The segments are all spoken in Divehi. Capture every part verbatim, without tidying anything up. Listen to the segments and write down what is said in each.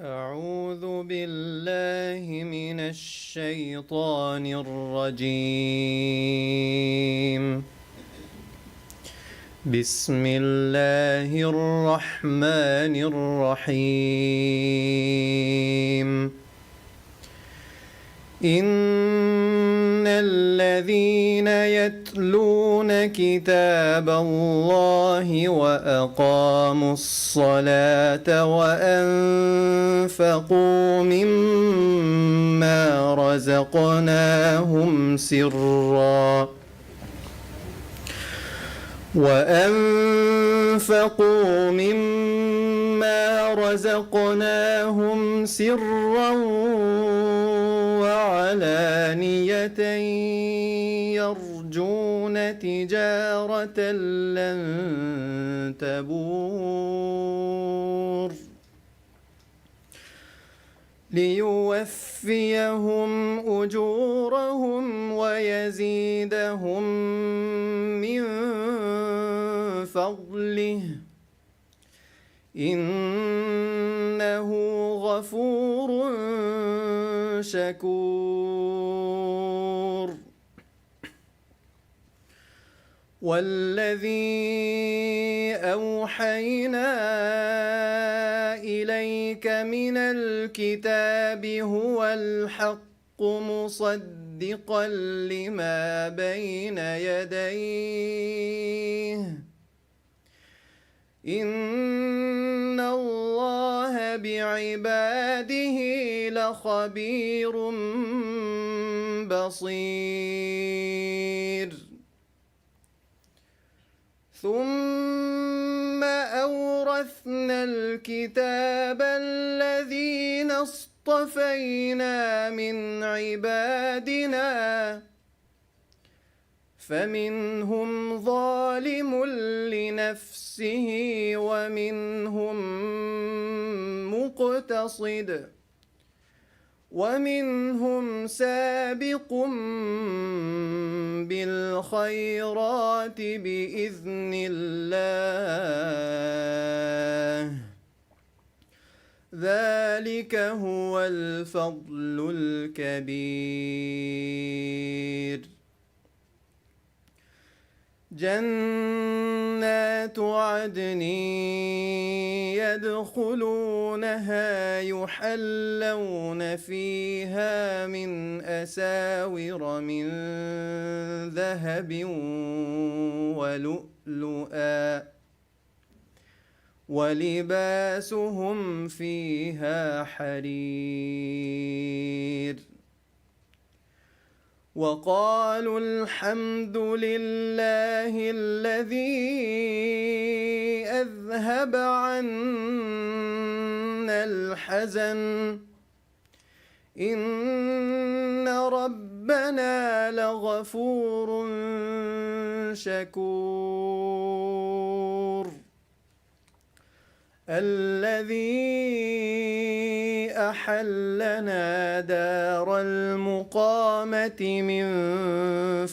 أعوذ بالله من الشيطان الرجيم. بسم الله الرحمن الرحيم. إن الذين يتلون كتاب الله وأقاموا الصلاة وأنفقوا مما رزقناهم سرا وأنفقوا مما رزقناهم سرا وعلانية يرجون تجارة لن تبور. ليوفيهم أجورهم ويزيدهم من فضله، إنه غفور شكور. والذي أوحينا إليك من الكتاب هو الحق مصدقا لما بين يديه، إن الله بعباده لخبير بصير. ثم أورثنا الكتاب الذين اصطفينا من عبادنا، فمنهم ظالم لنفسه ومنهم مقتصد، ومنهم سابق بالخيرات بإذن الله، ذلك هو الفضل الكبير. جنات عدن يدخلونها يحلون فيها من أساور من ذهب ولؤلؤا، ولباسهم فيها حرير. وقالوا الحمد لله الذي أذهب عنا الحزن، إن ربنا لغفور شكور. الذي أحلنا دار المقامة من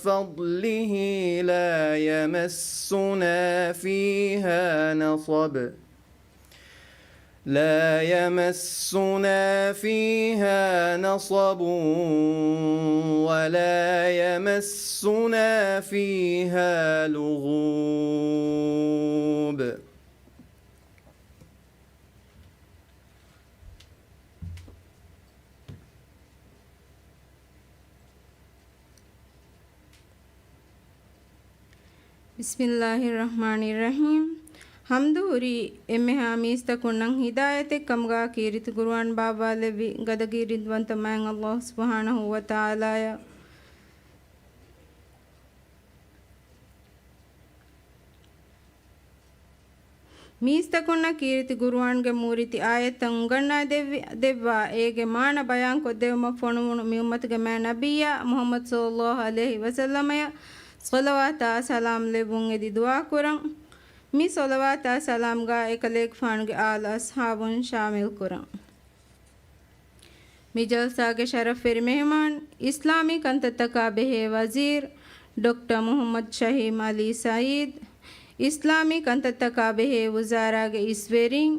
فضله لا يمسنا فيها نصب، لا يمسنا فيها نصب ولا يمسنا فيها لغوب. بسم الله الرحمن الرحيم. ޙަމްދު ހުރީ އެންމެހާ މީސްތަކުންނަށް ހިދާޔަތެއް ކަމުގާ ކީރިތި ޤުރުއާން ބާއްވާލެއްވި ގަދަ ކީރިތިވަންތަ މާތް ﷲ ސުބްޙާނަހޫ ވަތަޢާލާއަށް. މީސްތަކުންނަށް ކީރިތި ޤުރުއާންގެ މޫރިތި އާޔަތްތައް އުނގަންނާ ދެއްވި، ދެއްވާ، އޭގެ މާނަ ބަޔާން ކޮށްދެވުމަށް ފޮނުވުނު މި އުއްމަތުގެ މާތް ނަބިއްޔާ މުޙައްމަދު ޞައްލައްލާހު ޢަލައިހި ވަސައްލަމަޔަށް ޞަލަވާތާ ސަލާމް ލެއްވުން އެދި ދުޢާ ކުރަން. މި ޞަލަވާތާ ސަލާމްގާ އެކަލޭގެފާނުގެ އާލު އަޞްޙާބުން ޝާމިލް ކުރަން. މި ޖަލްސާގެ ޝަރަފްވެރި މެހެމާން، އިސްލާމީ ކަންތައްތަކާ ބެހޭ ވަޒީރު ޑޮކްޓަރ މުޙައްމަދު ޝަހީމް ޢަލީ ސަޢީދު، އިސްލާމީ ކަންތައްތަކާ ބެހޭ ވުޒާރާގެ އިސްވެރިން،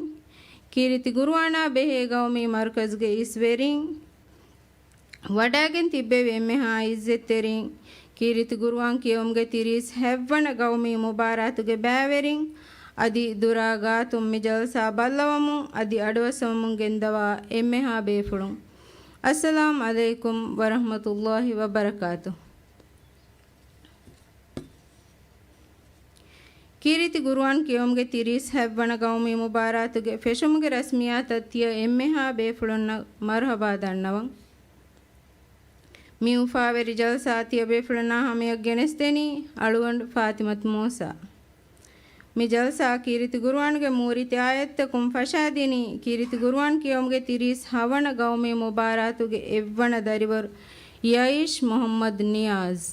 ކީރިތި ގުރުއާނާ ބެހޭ ގައުމީ މަރުކަޒުގެ އިސްވެރިން، ވަޑައިގެން ތިއްބެވި އެންމެހާ އިއްޒަތްތެރިން، ކީރިތި ގުރުއާން ކިޔެވުމުގެ ތިރީސް ހަތްވަނަ ގައުމީ މުބާރާތުގެ ބައިވެރިން، އަދި ދުރާ ގާތުން މި ޖަލްސާ ބައްލަވަމުން އަދި އަޑުއައްސަވަމުން ގެންދަވާ އެންމެހާ ބޭފުޅުން، އައްސަލާމް ޢަލައިކުމް ވަރަޙްމަތުﷲި ވަބަރަކާތުހު. ކީރިތި ގުރުއާން ކިޔެވުމުގެ ތިރީސް ހަތްވަނަ ގައުމީ މުބާރާތުގެ ފެށުމުގެ ރަސްމިއްޔާތަށް ތިޔަ އެންމެހާ ބޭފުޅުންނަށް މަރުޙަބާ ދަންނަވަން. މި އުފާވެރި ޖަލްސާ ތިޔަބޭފުޅުންނާ ހަމަޔަށް ގެނެސްދެނީ އަޅުގަނޑު ފާތިމަތު މޫސާ. މި ޖަލްސާ ކީރިތި ގުރުއާންގެ މޫރިތި އާޔަތްތަކުން ފަށާދިނީ، ކީރިތި ގުރުއާން ކިޔެވުމުގެ ތިރީސް ހަވަނަ ގައުމީ މުބާރާތުގެ އެއްވަނަ ދަރިވަރު ޔައީޝް މުޙައްމަދު ނިޔާޒް.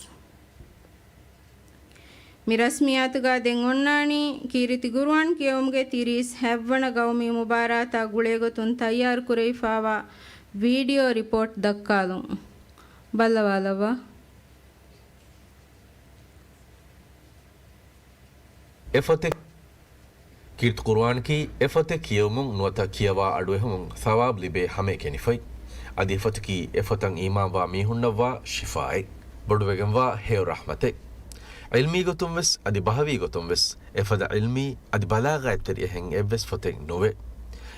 މި ރަސްމިއްޔާތުގަ ދެން އޮންނާނީ، ކީރިތި ގުރުއާން ކިޔެވުމުގެ ތިރީސް ހަތްވަނަ ގައުމީ މުބާރާތާ ގުޅޭގޮތުން ތައްޔާރުކުރެވިފާވާ ވީޑިއޯ ރިޕޯޓް ދައްކާލުން. ބައްލަވާލައްވާ. އެފޮތެއް. ކީރިތި ޤުރުއާނަކީ އެފޮތެއް ކިޔެވުމުން ނުވަތަ ކިޔަވާ އަޑުއެހުމުން ޘަވާބު ލިބޭ ހަމައެކަނި ފޮތް. އަދި އެފޮތަކީ އެފޮތަށް އީމާންވާ މީހުންނަށްވާ ޝިފާއެއް. ބޮޑުވެގެންވާ ހެޔޮ ރަޙްމަތެއް. ޢިލްމީ ގޮތުންވެސް އަދި ބަހަވީ ގޮތުންވެސް އެފަދަ ޢިލްމީ އަދި ބަލާޣާތްތެރި އެހެން އެއްވެސް ފޮތެއް ނުވޭ.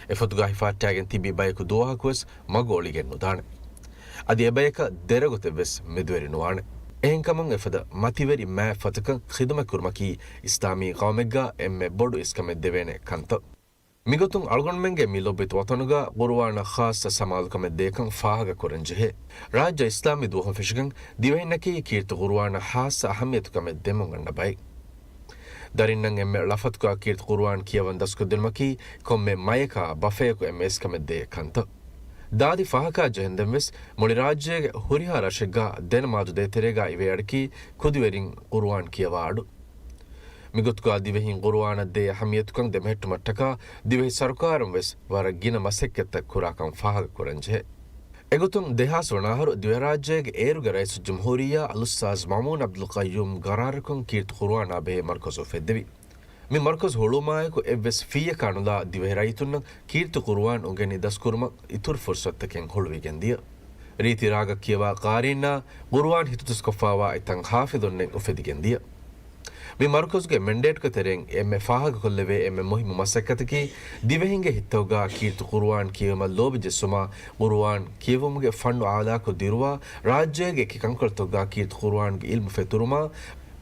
އެފޮތުގަ ހިފަހައްޓާގެން ތިބި ބަޔަކު ދުވަހަކުވެސް މަގު އޮޅިގެން ނުދާނެ. އަދި އެބަޔަކަށް ދެރަ ގޮތެއްވެސް މެދުވެރި ނުވާނެ. އެހެންކަމުން އެފަދަ މަތިވެރި މާތް ފޮތަކަށް ޚިދުމަތް ކުރުމަކީ އިސްލާމީ ޤައުމެއްގަ އެންމެ ބޮޑު އިސްކަމެއް ދެވޭނެ ކަންތައް. މިގޮތުން އަޅުގަނޑުމެންގެ މި ލޯބިވެތި ވަޠަނުގަ ޤުރުއާނަށް ޚާއްޞަ ސަމާލުކަމެއް ދޭކަން ފާހަގަކުރަން ޖެހޭ. ރާއްޖެ އިސްލާމީ ދުވަހުން ފެށިގެން ދިވެހިންނަކީ ކީރިތި ޤުރުއާނަށް ޚާއްޞަ އަހައްމިޔަތުކަމެއް ދެމުން އަންނަ ބައެއް. ދަރިންނަށް އެންމެ ޅަފަތުގަ ކީރިތި ޤުރުއާން ކިޔަވަން ދަސްކޮށްދިނުމަކީ ކޮންމެ މަޔަކާ ބަފަޔަކު އެންމެ އިސްކަމެއް ދޭ ކަންތައް. ދާދި ފަހަކާ ޖެހެންދެންވެސް މުޅި ރާއްޖޭގެ ހުރިހާ ރަށެއްގަ ދެނަމާދު ދޭތެރޭގަ އިވޭ އަޑަކީ ކުދިވެރިން ޤުރުއާން ކިޔަވާ އަޑު. މިގޮތުގަ ދިވެހިން ޤުރުއާނަށް ދޭ އަހައްމިޔަތުކަން ދެމެހެއްޓުމަށްޓަކާ ދިވެހި ސަރުކާރުން ވެސް ވަރަށް ގިނަ މަސައްކަތްތައް ކުރާކަން ފާހަގަކުރަންޖެހޭ. އެގޮތުން ދެހާސް ވަނަ އަހަރު ދިވެހިރާއްޖޭގެ އޭރުގެ ރައީސުލްޖުމްހޫރިއްޔާ އަލްއުސްތާޛް މައުމޫން ޢަބްދުލް ޤައްޔޫމް ގަރާރަކުން ކީރިތި ޤުރުއާނާ ބެހޭ މަރުކަޒު އުފެއްދެވި. މި މަރުކަޒު ހުޅުވުމާއެކު އެއްވެސް ފީއަކާ ނުލާ ދިވެހި ރައްޔިތުންނަށް ކީރިތި ޤުރުއާން އުނގެނި ދަސްކުރުމަށް އިތުރު ފުރުޞަތުތަކެއް ހުޅުވިގެންދިޔަ. ރީތި ރާގަށް ކިޔަވާ ޤާރީންނާ ޤުރުއާން ހިތުތަސްކޮށްފާވާ އެތައް ޙާފިޡުންނެއް އުފެދިގެންދިޔަ. މި މަރުކަޒުގެ މެންޑޭޓްގެ ތެރެއިން އެންމެ ފާހަގަކޮށްލެވޭ އެންމެ މުހިއްމު މަސައްކަތަކީ ދިވެހިންގެ ހިތްތަކުގަ ކީރިތި ޤުރުއާން ކިޔެވުމަށް ލޯބި ޖެއްސުމާ، ޤުރުއާން ކިޔެވުމުގެ ފަންނު އާލާކޮށް ދިރުވާ، ރާއްޖޭގެ އެކި ކަންކޮޅުތަކުގަ ކީރިތި ޤުރުއާންގެ ޢިލްމު ފެތުރުމާ،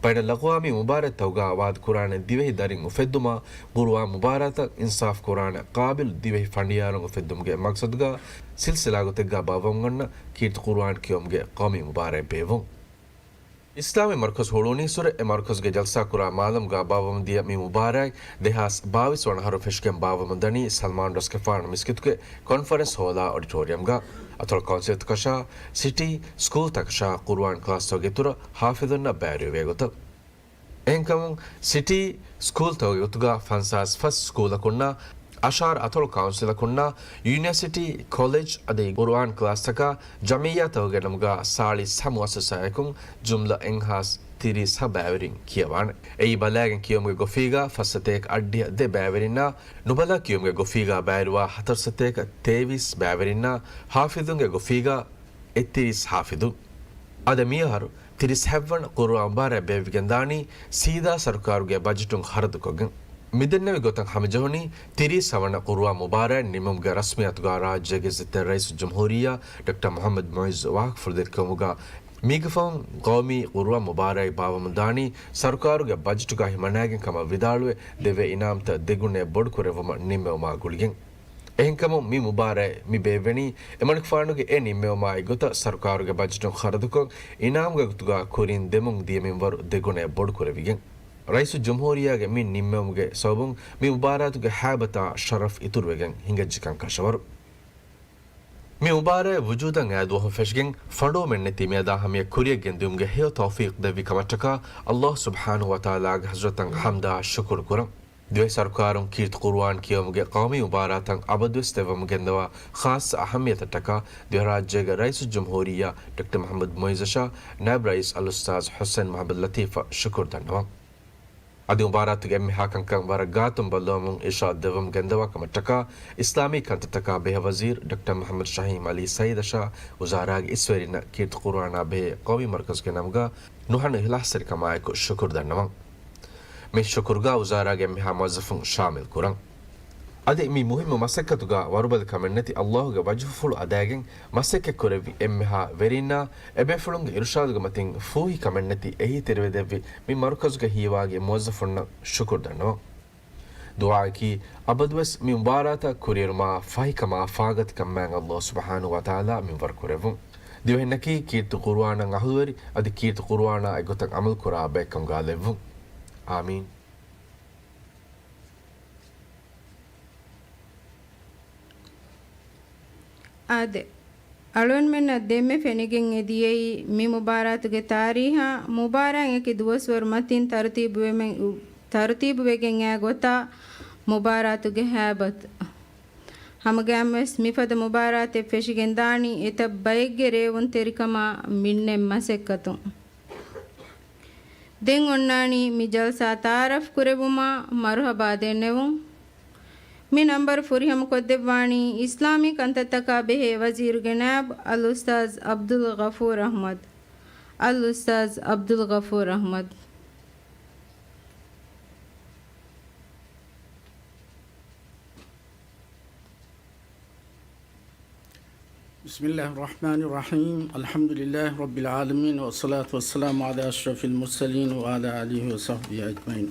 ބައިނަލްއަޤްވާމީ މުބާރާތްތަކުގަ ވާދަކުރާނެ ދިވެހި ދަރިން އުފެއްދުމާ، ޤުރުއާން މުބާރާތަށް އިންސާފު ކުރާނެ ޤާބިލު ދިވެހި ފަނޑިޔާރުން އުފެއްދުމުގެ މަޤްޞަދުގަ ސިލްސިލާ ގޮތެއްގަ ބާއްވަމުން އަންނަ ކީރިތި ޤުރުއާން ކިޔެވުމުގެ ޤައުމީ މުބާރާތް ބޭއްވުން. އިސްލާމީ މަރުކަޒު ހުޅުވުނީއްސުރެ އެ މަރުކަޒުގެ ޖަލްސާކުރާ މާލަމުގަ ބާއްވަމުންދިޔަ މި މުބާރާތް ދެހާސް ބާވީސް ވަނަ އަހަރު ފެށިގެން ބާއްވަމުންދަނީ ސަލްމާން ރަސްގެފާނު މިސްކިތުގެ ކޮންފަރެންސް ހޯލާ އޮޑިޓޯރިއަމްގަ. އަތޮޅު ކައުންސިލްތަކަށާ، ސިޓީ ސްކޫލްތަކަށާ ޤުރުއާން ކްލާސްތަކުގެ އިތުރަށް ޙާފިޡުންނަށް ބައިވެރިވޭ ގޮތަށް. އެހެންކަމުން ސިޓީ ސްކޫލްތަކުގެ ގޮތުގަ ފަންސާސް ފަސް ސްކޫލަކުންނާ، އަށާރަ އަތޮޅު ކައުންސިލަކުންނާ، ޔުނިވަރސިޓީ، ކޮލެޖް އަދި ޤުރުއާން ކްލާސްތަކާ، ޖަމިއްޔާތަކުގެ ނަމުގަ ސާޅީސް ހަ މުއައްސަސާއަކުން ޖުމްލަ އެއްހާސް ތިރީސް ހަ ބައިވެރިން ކިޔަވާނެ. އެއީ ބަލައިގެން ކިޔެވުމުގެ ގޮފީގަ ފަސް ސަތޭކަ އަށްޑިހަ ދެ ބައިވެރިންނާ، ނުބަލާ ކިޔެވުމުގެ ގޮފީގަ ބައިވެރިވާ ހަތަރު ސަތޭކަ ތޭވީސް ބައިވެރިންނާ، ޙާފިޡުންގެ ގޮފީގަ އެއްތިރީސް ޙާފިޡުން. އަދި މިއަހަރު ތިރީސް ހަތްވަނަ ޤުރުއާން މުބާރާތް ބޭއްވިގެންދާނީ ސީދާ ސަރުކާރުގެ ބަޖެޓުން ޚަރަދުކޮށްގެން. މިދެންނެވި ގޮތަށް ހަމަޖެހުނީ، ތިރީސް ހަވަނަ ޤުރުއާން މުބާރާތް ނިމުމުގެ ރަސްމިއްޔާތުގަ ރާއްޖޭގެ ޢިއްޒަތްތެރި ރައީސުލްޖުމްހޫރިއްޔާ ޑޮކްޓަރ މުޙައްމަދު މުޢިއްޒު ވާހަކަފުޅު ދެއްކެވުމުގަ، މީގެފަހުން ޤައުމީ ޤުރުއާން މުބާރާތް ބާއްވަމުންދާނީ ސަރުކާރުގެ ބަޖެޓުގަ ހިމަނައިގެން ކަމަށް ވިދާޅުވެ، ދެވޭ އިނާމްތައް ދެގުނައެއް ބޮޑުކުރެއްވުމަށް ނިންމެވުމާ ގުޅިގެން. އެހެންކަމުން މި މުބާރާތް މި ބޭއްވެނީ އެމަނިކުފާނުގެ އެ ނިންމެވުމާ އެއްގޮތަށް ސަރުކާރުގެ ބަޖެޓުން ޚަރަދުކޮށް، އިނާމުގެ ގޮތުގަ ކުރިން ދެމުން ދިޔަ މިންވަރު ދެގުނައެއް ބޮޑުކުރެވިގެން. ރައީސުލްޖުމްހޫރިއްޔާގެ މި ނިންމެވުމުގެ ސަބަބުން މި މުބާރާތުގެ ހައިބަތާ ޝަރަފް އިތުރުވެގެން ހިނގައްޖެކަން ކަށަވަރު. މި މުބާރާތް ވުޖޫދަށް އައި ދުވަހުން ފެށިގެން ފަނޑުވަމެއްނެތި މިއަދާ ހަމަޔަށް ކުރިޔަށް ގެންދިއުމުގެ ހެޔޮ ތައުފީޤު ދެއްވި ކަމަށްޓަކާ ﷲ ސުބްޙާނަހޫ ވަތަޢާލާގެ ޙަޟްރަތަށް ޙަމްދާ ޝުކުރު ކުރަން. ދިވެހި ސަރުކާރުން ކީރިތި ޤުރުއާން ކިޔެވުމުގެ ޤައުމީ މުބާރާތަށް އަބަދުވެސް ދެއްވަމުން ގެންދަވާ ޚާއްޞަ އަހައްމިޔަތަށްޓަކާ ދިވެހިރާއްޖޭގެ ރައީސުލްޖުމްހޫރިއްޔާ ޑޮކްޓަރ މުޙައްމަދު މުޢިއްޒަށާ ނައިބު ރައީސް އަލްއުސްތާޛް ޙުސައިން މުޙައްމަދު ލަތީފަށް ޝުކުރު ދަންނަވަން. އަދި މުބާރާތުގެ އެންމެހާ ކަންކަން ވަރަށް ގާތުން ބައްލަވަމުން އިރްޝާދު ދެއްވަމުން ގެންދަވާ ކަމަށްޓަކާ، އިސްލާމީ ކަންތައްތަކާ ބެހޭ ވަޒީރު ޑޮކްޓަރ މުޙައްމަދު ޝަހީމް ޢަލީ ސައީދަށާ ވުޒާރާގެ އިސްވެރިންނަށް ކީރިތި ޤުރުއާނާ ބެހޭ ޤައުމީ މަރުކަޒުގެ ނަމުގަ ނުހަނު އިޚްލާޞްތެރިކަމާއެކު ޝުކުރު ދަންނަވަން. މި ޝުކުރުގަ ވުޒާރާގެ އެންމެހާ މުވައްޒަފުން ޝާމިލް ކުރަން. އަދި މި މުހިއްމު މަސައްކަތުގަ ވަރުބަލި ކަމެއްނެތި ﷲ ގެ ވަޖްހުފުޅު އަދާގެން މަސައްކަތްކުރެއްވި އެންމެހާ ވެރިންނާ އެބޭފުޅުންގެ އިރުޝާދުގެ މަތިން ފޫހި ކަމެއްނެތި އެހީތެރިވެދެއްވި މި މަރުކަޒުގެ ހީވާގި މުވައްޒަފުންނަށް ޝުކުރު ދަންނަވަން. ދުޢާއަކީ، އަބަދުވެސް މި މުބާރާތަށް ކުރިއެރުމާ ފަހިކަމާ ފާގަތިކަން މާތް ﷲ ސުބްޙާނަހޫ ވަތަޢާލާ މިންވަރު ކުރެއްވުން. ދިވެހިންނަކީ ކީރިތި ޤުރުއާނަށް އަހުލުވެރި، އަދި ކީރިތި ޤުރުއާނާ އެއްގޮތަށް ޢަމަލުކުރާ ބައެއްކަމުގާ ލެއްވުން. އާމީން. އާދެ، އަޅުގަނޑުމެންނަށް ދެންމެ ފެނިގެން އެ ދިޔައީ މި މުބާރާތުގެ ތާރީހާ، މުބާރާތް އެކި ދުވަސްވަރު މަތިން ތަރުތީބުވެމެ-، ތަރުތީބުވެގެން އައި ގޮތާ، މުބާރާތުގެ ހައިބަތު. ހަމަގައިމުވެސް މިފަދަ މުބާރާތެއް ފެށިގެންދާނީ އެތައް ބައެއްގެ ރޭވުންތެރިކަމާ މިންނެތް މަސައްކަތުން. ދެން އޮންނާނީ މި ޖަލްސާ ތަޢާރަފް ކުރެއްވުމާ މަރުޙަބާ ދެންނެވުން. މި ނަންބަރު ފުރިހަމަކޮށްދެއްވާނީ އިސްލާމީ ކަންތައްތަކާ ބެހޭ ވަޒީރުގެ ނާއިބު އަލްއުސްތާޛް ޢަބްދުލްޣަފޫރު އަޙްމަދު. އަލްއުސްތާޛް ޢަބްދުލްޣަފޫރު އަޙްމަދު. بسم الله الرحمن الرحيم. الحمد لله رب العالمين، والصلاة والسلام على أشرف المرسلين وعلى آله وصحبه أجمعين.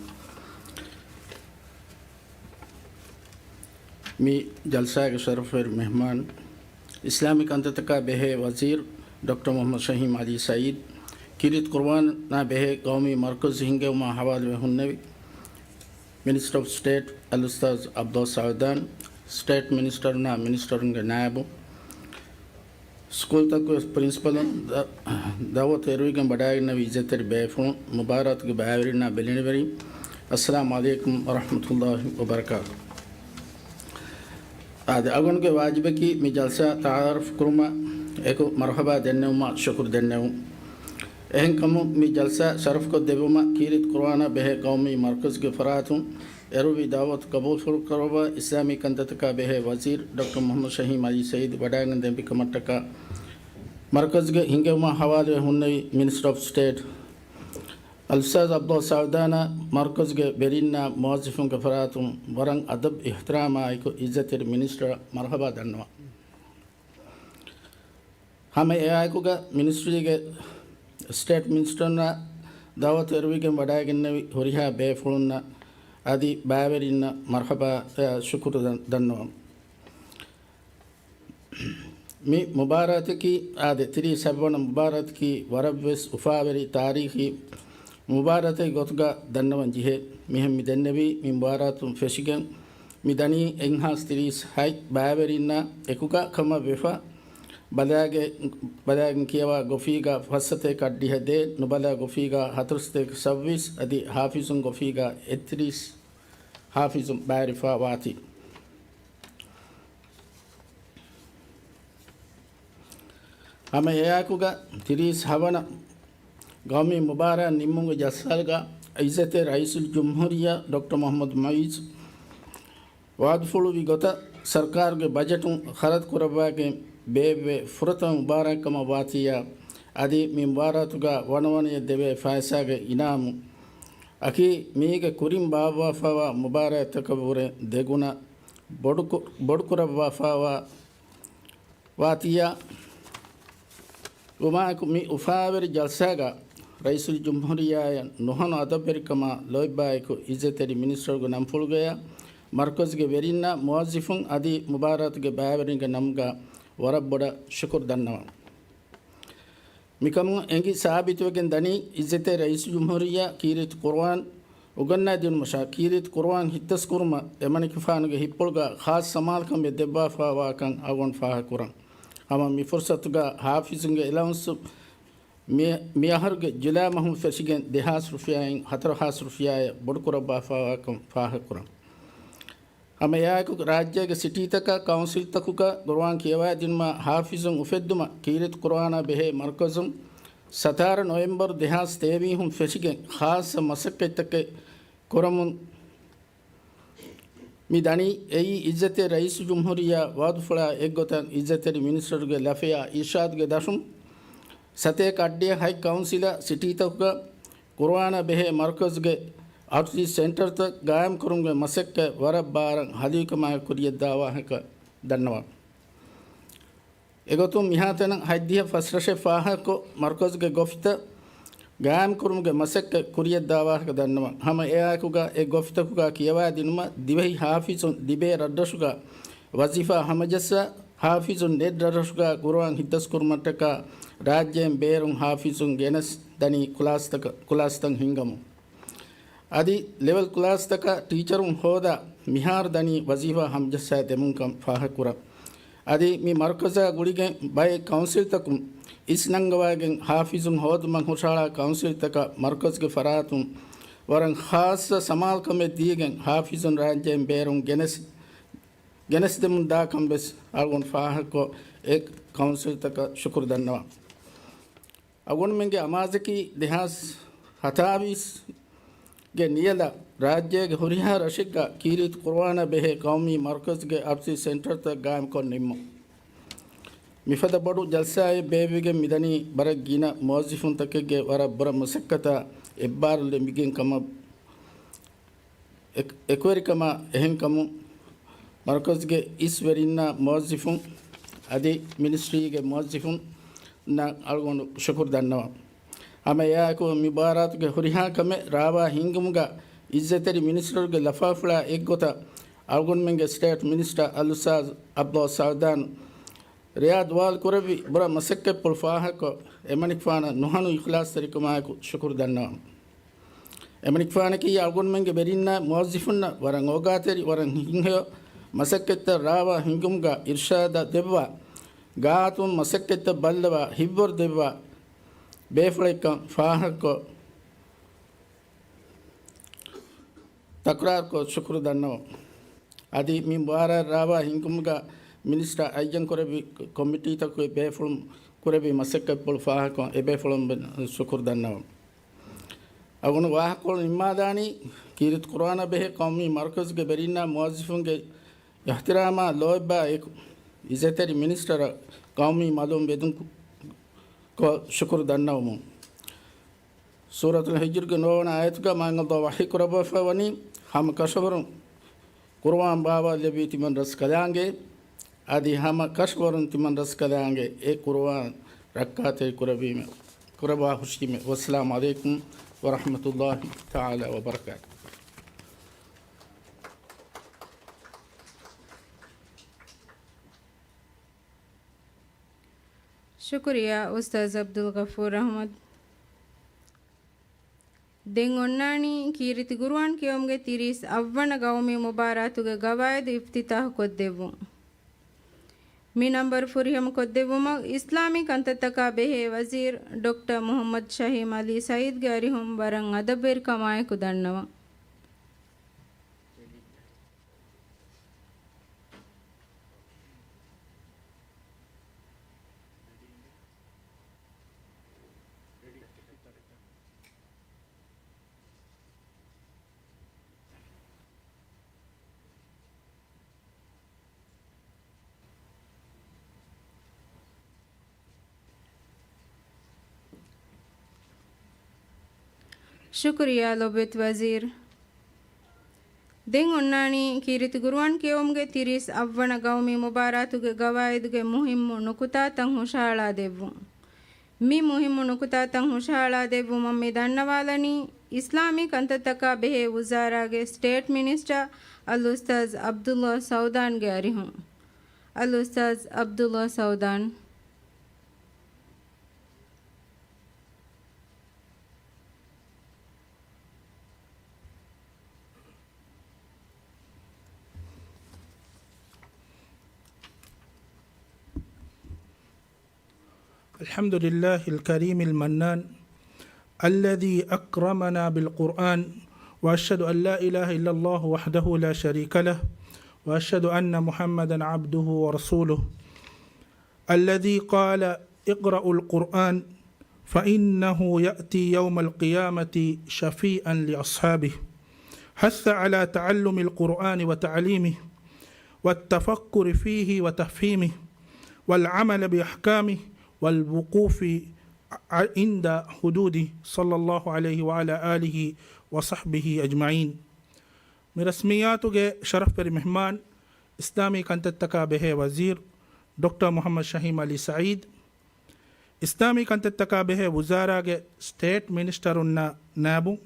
މި ޖަލްސާގެ ޝަރަފުވެރި މެހްމާން، އިސްލާމީ ކަންތައްތަކާ ބެހޭ ވަޒީރު ޑޮކްޓަރ މުޙައްމަދު ޝަހީމް ޢަލީ ސަޢީދު، ކީރިތި ޤުރުއާނާ ބެހޭ ޤައުމީ މަރުކަޒު ހިންގެވުމާ ހަވާލުވެ ހުންނެވި، މިނިސްޓަރ އޮފް ސްޓޭޓް އަލްއުސްތާޛް ޢަބްދުﷲ ސަޢުދާން، ސްޓޭޓް މިނިސްޓަރުންނާ މިނިސްޓަރުންގެ ނާއިބު، ސްކޫލްތަކުގެ ޕްރިންސިޕަލުން، ދަ-، ދަޢުވަތު އެރުވިގެން ވަޑައިގެންނެވި އިއްޒަތްތެރި ބޭފުޅުން، މުބާރާތުގެ ބައިވެރިންނާ ބެލެނިވެރިން، އައްސަލާމު ޢަލައިކުމް ވަރަޙްމަތުﷲ ވަބަރަކާތު. އާދެ، އަޅުގަނޑުގެ ވާޖިބަކީ މި ޖަލްސާ ތަޢާރަފް ކުރުމާ އެކު މަރުޙަބާ ދެންނެވުމާ ޝުކުރު ދެންނެވުން. އެހެންކަމުން މި ޖަލްސާ ޝަރަފްކޮށްދެއްވުމަށް ކީރިތި ޤުރުއާނާ ބެހޭ ޤައުމީ މަރުކަޒުގެ ފަރާތުން އެރުވި ދަޢުވަތު ޤަބޫލުފުޅުކުރައްވާ، އިސްލާމީ ކަންތައްތަކާ ބެހޭ ވަޒީރު ޑޮކްޓަރ މުޙައްމަދު ޝަހީމް ޢަލީ ސަޢީދު ވަޑައިގެން ދެއްވި ކަމަށްޓަކާ، މަރުކަޒުގެ ހިންގެވުމާ ހަވާލުވެ ހުންނެވި މިނިސްޓަރ އޮފް ސްޓޭޓް އަލްއުސްތާޛް ޢަބްދުﷲ ސަޢުދާނާ، މަރުކަޒުގެ ވެރިންނާ މުވައްޒަފުންގެ ފަރާތުން ވަރަށް އަދަބު އިޙްތިރާމާއެކު އިއްޒަތްތެރި މިނިސްޓަރަށް މަރުޙަބާ ދަންނަވަން. ހަމަ އެއާއެކުގަ މިނިސްޓްރީގެ ސްޓޭޓް މިނިސްޓަރުންނާ ދަޢުވަތު އެރުވިގެން ވަޑައިގެންނެވި ހުރިހާ ބޭފުޅުންނަށް އަދި ބައިވެރިންނަށް މަރުޙަބާ، އަ، ޝުކުރު ދަން-، ދަންނަވަން. މި މުބާރާތަކީ އާދެ، ތިރީސް ހަތްވަނަ މުބާރާތަކީ ވަރަށްވެސް އުފާވެރި ތާރީޚީ މުބާރާތެއް ގޮތުގަ ދަންނަވަން ޖެހޭ. މިހެން މި ދެންނެވީ މި މުބާރާތުން ފެށިގެން މި ދަނީ އެއްހާސް ތިރީސް ހަތް ބައިވެރިންނާ އެކުގަ ކަމަށް ވެފަ، ބަލާގެ-، ބަލާގެން ކިޔަވާ ގޮފީގަ ފައްސަތޭކަ އަށްޑިހަ ދޭއް، ނުބަލާ ގޮފީގަ ހަތަރުސަތޭކަ ސައްވީސް އަދި ހާފިޒުން ގޮފީގަ އެއްތިރީސް ހާފިޒުން ބައިވެރިފަ ވާތީ. ހަމަ އެއާއެކުގަ ތިރީސް ހަވަނަ ގައުމީ މުބާރާތް ނިންމުމުގެ ޖަލްސާގަ އިއްޒަތްތެރި ރައީސުލްޖުމްހޫރިއްޔާ ޑޮކްޓަރ މުޙައްމަދު މުޢިއްޒު ވާދަފުޅުވި ގޮތަށް، ސަރުކާރުގެ ބަޖެޓުން ޚަރަދު ކުރައްވާގެން ބޭއްވޭ ފުރަތަމަ މުބާރާތް ކަމަށް ވާތީއާ، އަދި މި މުބާރާތުގަ ވަނަވަނަޔަށް ދެވޭ ފައިސާގެ އިނާމު އަކީ މީގެ ކުރިން ބާއްވާފައިވާ މުބާރާތްތަކަށްވުރެ ދެގުނަ ބޮޑުކު-، ބޮޑުކުރައްވާފައިވާ ވާތީއާ ވުމާއެކު، މި އުފާވެރި ޖަލްސާގަ ރައީސުލްޖުމްހޫރިއްޔާއަށް ނުހަނު އަދަބުވެރިކަމާ ލޯތްބާއެކު އިއްޒަތްތެރި މިނިސްޓަރުގެ ނަންފުޅުގަޔާ މަރުކަޒުގެ ވެރިންނާ މުވައްޒަފުން އަދި މުބާރާތުގެ ބައިވެރިންގެ ނަމުގަ ވަރަށް ބޮޑަށް ޝުކުރު ދަންނަވަން. މިކަމުން އެނގި ސާބިތުވެގެން ދަނީ، އިއްޒަތްތެރި ރައީސުލްޖުމްހޫރިއްޔާ ކީރިތި ޤުރުއާން އުނގަންނައިދިނުމަށާ، ކީރިތި ޤުރުއާން ހިތްދަސްކުރުމަށް އެމަނިކުފާނުގެ ހިތްޕުޅުގަ ޚާއްޞަ ސަމާލުކަން ބޭއްވާފައިވާކަން އަޅުގަނޑު ފާހަގަކުރަން. ހަމަ މި ފުރުޞަތުގަ ހާފިޒުންގެ އެލަވަންސު މި، މިއަހަރުގެ ޖުލައި މަހުން ފެށިގެން ދެހާސް ރުފިޔާއިން ހަތަރު ހާސް ރުފިޔާއަށް ބޮޑުކުރައްވާފައިވާކަން ފާހަގަކުރަން. ހަމަ އެއާއެކު، ރާއްޖޭގެ ސިޓީތަކާ ކައުންސިލްތަކުގަ ޤުރުއާން ކިޔަވައިދިނުމަށް ހާފިޒުން އުފެއްދުމަށް ކީރިތި ޤުރުއާނާ ބެހޭ މަރުކަޒުން ސަތާރަ ނޮވެމްބަރު ދެހާސް ތޭވީހުން ފެށިގެން ޚާއްޞަ މަސައްކަތްތަކެއް ކުރަމުން މި ދަނީ. އެއީ އިއްޒަތްތެރި ރައީސުލްޖުމްހޫރިއްޔާ ވަޢުދުފުޅާ އެއްގޮތަށް އިއްޒަތްތެރި މިނިސްޓަރުގެ ލަފަޔާ އިރްޝާދުގެ ދަށުން ސަތޭކަ އައްޑިހަ ހަތް ކައުންސިލާ ސިޓީތަކުގަ ޤުރުއާނާ ބެހޭ މަރުކަޒުގެ އަރުސީ ސެންޓަރތައް ގާއިމްކުރުމުގެ މަސައްކަތް ވަރަށް ބާރަށް ހަލީކަމާއެކު ކުރިޔަށްދާ ވާހަކަ ދަންނަވަން. އެގޮތުން މިހާތަނަށް ހަތްދިހަ ފަސްރަށެއް ފާހަގަކޮށް، މަރުކަޒުގެ ގޮފިތައް ގާއިމްކުރުމުގެ މަސައްކަތް ކުރިޔަށްދާ ވާހަކަ ދަންނަވަން. ހަމަ އެއާއެކުގަ އެ ގޮފިތަކުގަ ކިޔަވާދިނުމަށް ދިވެހި ހާފިޒުން ލިބޭ ރަށްރަށުގަ ވަޒީފާ ހަމަޖައްސާ، ހާފިޒުން ނެތް ރަށްރަށުގަ ޤުރުއާން ހިއްދަސްކުރުމަށްޓަކާ ރާއްޖޭން ބޭރުން ހާފިޒުން ގެނެސް ދަނީ ކުލާސްތަކަށް، ކުލާސްތައް ހިންގަމުން. އަދި ލެވެލް ކުލާސްތަކަށް ޓީޗަރުން ހޯދާ މިހާރު ދަނީ ވަޒީފާ ހަމަޖައްސާ ދެމުންކަން ފާހަގަކުރަން. އަދި މި މަރުކަޒާ ގުޅިގެން ބައެއް ކައުންސިލްތަކުން އިސްނަންގަވާގެން ހާފިޒުން ހޯދުމަށް ހުށަހަޅާ ކައުންސިލްތަކަށް މަރުކަޒުގެ ފަރާތުން ވަރަށް ޚާއްޞަ ސަމާލުކަމެއް ދީގެން ހާފިޒުން ރާއްޖޭން ބޭރުން ގެނެސް، ގެނެސްދެމުން ދާކަން ވެސް އަޅުގަނޑު ފާހަގަކޮށް އެ ކައުންސިލްތަކަށް ޝުކުރު ދަންނަވަން. އަޅުގަނޑުމެންގެ އަމާޒަކީ ދެހާސް ހަތާވީސްގެ ނިޔަލަށް ރާއްޖޭގެ ހުރިހާ ރަށެއްގަ ކީރިތި ޤުރުއާނާ ބެހޭ ޤައުމީ މަރުކަޒުގެ އަރުސީ ސެންޓަރތައް ގާއިމްކޮށް ނިންމުން. މިފަދަ ބޮޑު ޖަލްސާއެއް ބޭއްވިގެން މިދަނީ ބަރަށް ގިނަ މުވައްޒިފުންތަކެއްގެ ވަރަށް ބުރަ މަސައްކަތާ އެއްބާރުލެއްވިގެން ކަމަށް އެކު-، އެކުވެރިކަމާ އެހެންކަމުން މަރުކަޒުގެ އިސް ވެރިންނާ މުވައްޒިފުން އަދި މިނިސްޓްރީގެ މުވައްޒިފުންނަށް އަޅުގަނޑު ޝުކުރު ދަންނަވަން. ހަމަ އެއާއެކު މި މުބާރާތުގެ ހުރިހާ ކަމެއް ރާވާ ހިންގުމުގަ އިއްޒަތްތެރި މިނިސްޓަރުގެ ލަފާފުޅާ އެއްގޮތަށް އަޅުގަނޑުމެންގެ ސްޓޭޓް މިނިސްޓަރ އަލްއުސްތާޛް ޢަބްދުﷲ ސަޢުދާން ރެޔާ ދުވާލު ކުރެއްވި ބުރަ މަސައްކަތްޕުޅު ފާހަގަކޮށް، އެމަނިކުފާނަށް ނުހަނު އިޚްލާޞްތެރިކަމާއެކު ޝުކުރު ދަންނަވަން. އެމަނިކުފާނަކީ އަޅުގަނޑުމެންގެ ވެރިންނާ މުވައްޒިފުންނަށް ވަރަށް އޯގާތެރި، ވަރަށް ހިތްހެޔޮ މަސައްކަތްތައް ރާވާ ހިންގުމުގަ އިރްޝާދަށް ދެއްވާ، ގާތުން މަސައްކަތްތައް ބައްލަވާ، ހިތްވަރު ދެއްވާ، ބޭފުޅެއްކަން ފާހަގަކޮށް، ތަކުރާރުކޮށް ޝުކުރު ދަންނަވަން. އަދި މި މުބާރާތް ރާވާ ހިންގުމުގަ މިނިސްޓަރ އައްޔަން ކުރެއްވި ކޮމިޓީތަކުގެ ބޭފުޅުން ކުރެއްވި މަސައްކަތްޕުޅު ފާހަގަކޮށް، އެ ބޭފުޅުން ޝުކުރު ދަންނަވަން. އަޅުގަނޑު ވާހަކަކޮޅު ނިންމާލާނީ، ކީރިތި ޤުރުއާނާ ބެހޭ ޤައުމީ މަރުކަޒުގެ ވެރިންނާ މުވައްޒިފުންގެ އިޙްތިރާމާ ލޯތްބާ އެކު، އިއްޒަތްތެރި މިނިސްޓަރަށް ޤައުމީ މަލުން ވެދުން ކޮށް ޝުކުރު ދަންނަވަމުން. ސޫރަތުލް ޙިޖްރުގެ ނުވަވަނަ އާޔަތުގަ މާތް ﷲ ވަޙީ ކުރައްވާފަ ވަނީ، ހަމަ ކަށަވަރުން ޤުރުއާން ބާވާލެއްވީ ތިމަން ރަސްކަލާނގެ، އަދި ހަމަ ކަށަވަރުން ތިމަން ރަސްކަލާނގެ އެ ޤުރުއާން ރައްކާތެރި ކުރެއްވީމެ، ކުރައްވާ ހުށީމެ. ވައްސަލާމު ޢަލައިކުމް ވަރަޙްމަތުﷲ ތަޢާލާ ވަބަރަކާތުހު. ޝުކުރިއްޔާ އުސްތާޛް ޢަބްދުލްޣަފޫރު އަޙްމަދު. ދެން އޮންނާނީ ކީރިތި ޤުރުއާން ކިޔެވުމުގެ ތިރީސް އަށްވަނަ ޤައުމީ މުބާރާތުގެ ޤަވާޢިދު އިފްތިތާޙު ކޮށްދެއްވުން. މި ނަންބަރު ފުރިހަމަ ކޮށްދެއްވުމަށް އިސްލާމީ ކަންތައްތަކާ ބެހޭ ވަޒީރު ޑޮކްޓަރ މުޙައްމަދު ޝަހީމް ޢަލީ ސަޢީދުގެ އަރިހުން ވަރަށް އަދަބުވެރިކަމާއެކު ދަންނަވަން. ޝުކުރިއްޔާ ލޮބުވެތި ވަޒީރު. ދެން އޮންނާނީ ކީރިތި ޤުރުއާން ކިޔެވުމުގެ ތިރީސް އަށްވަނަ ޤައުމީ މުބާރާތުގެ ޤަވާޢިދުގެ މުހިއްމު ނުކުތާތައް ހުށަހަޅާ ދެއްވުން. މި މުހިއްމު ނުކުތާތައް ހުށަހަޅާ ދެއްވުމަށް މި ދަންނަވާލަނީ، އިސްލާމީ ކަންތައްތަކާ ބެހޭ ވުޒާރާގެ ސްޓޭޓް މިނިސްޓަރ އަލްއުސްތާޛް ޢަބްދުﷲ ސަޢުދާންގެ އަރިހުން. އަލްއުސްތާޛް ޢަބްދުﷲ ސަޢުދާން. الحمد لله الكريم المنان الذي أكرمنا بالقرآن، وأشهد أن لا إله إلا الله وحده لا شريك له، وأشهد أن محمدا عبده ورسوله، الذي قال: اقرأوا القرآن فإنه يأتي يوم القيامة شفيعا لأصحابه. حث على تعلم القرآن وتعليمه والتفكر فيه وتفهيمه والعمل بأحكامه والوقوف ع-، عند حدوده، صلى الله عليه وعلى آله وصحبه أجمعين. މި ރަސްމިއްޔާތުގެ ޝަރަފްވެރި މެހްމާން، އިސްލާމީ ކަންތައްތަކާ ބެހޭ ވަޒީރު ޑޮކްޓަރ މުޙައްމަދު ޝަހީމް ޢަލީ ސަޢީދު، އިސްލާމީ ކަންތައްތަކާ ބެހޭ ވުޒާރާގެ ސްޓޭޓް މިނިސްޓަރުންނާ ނާއިބުން،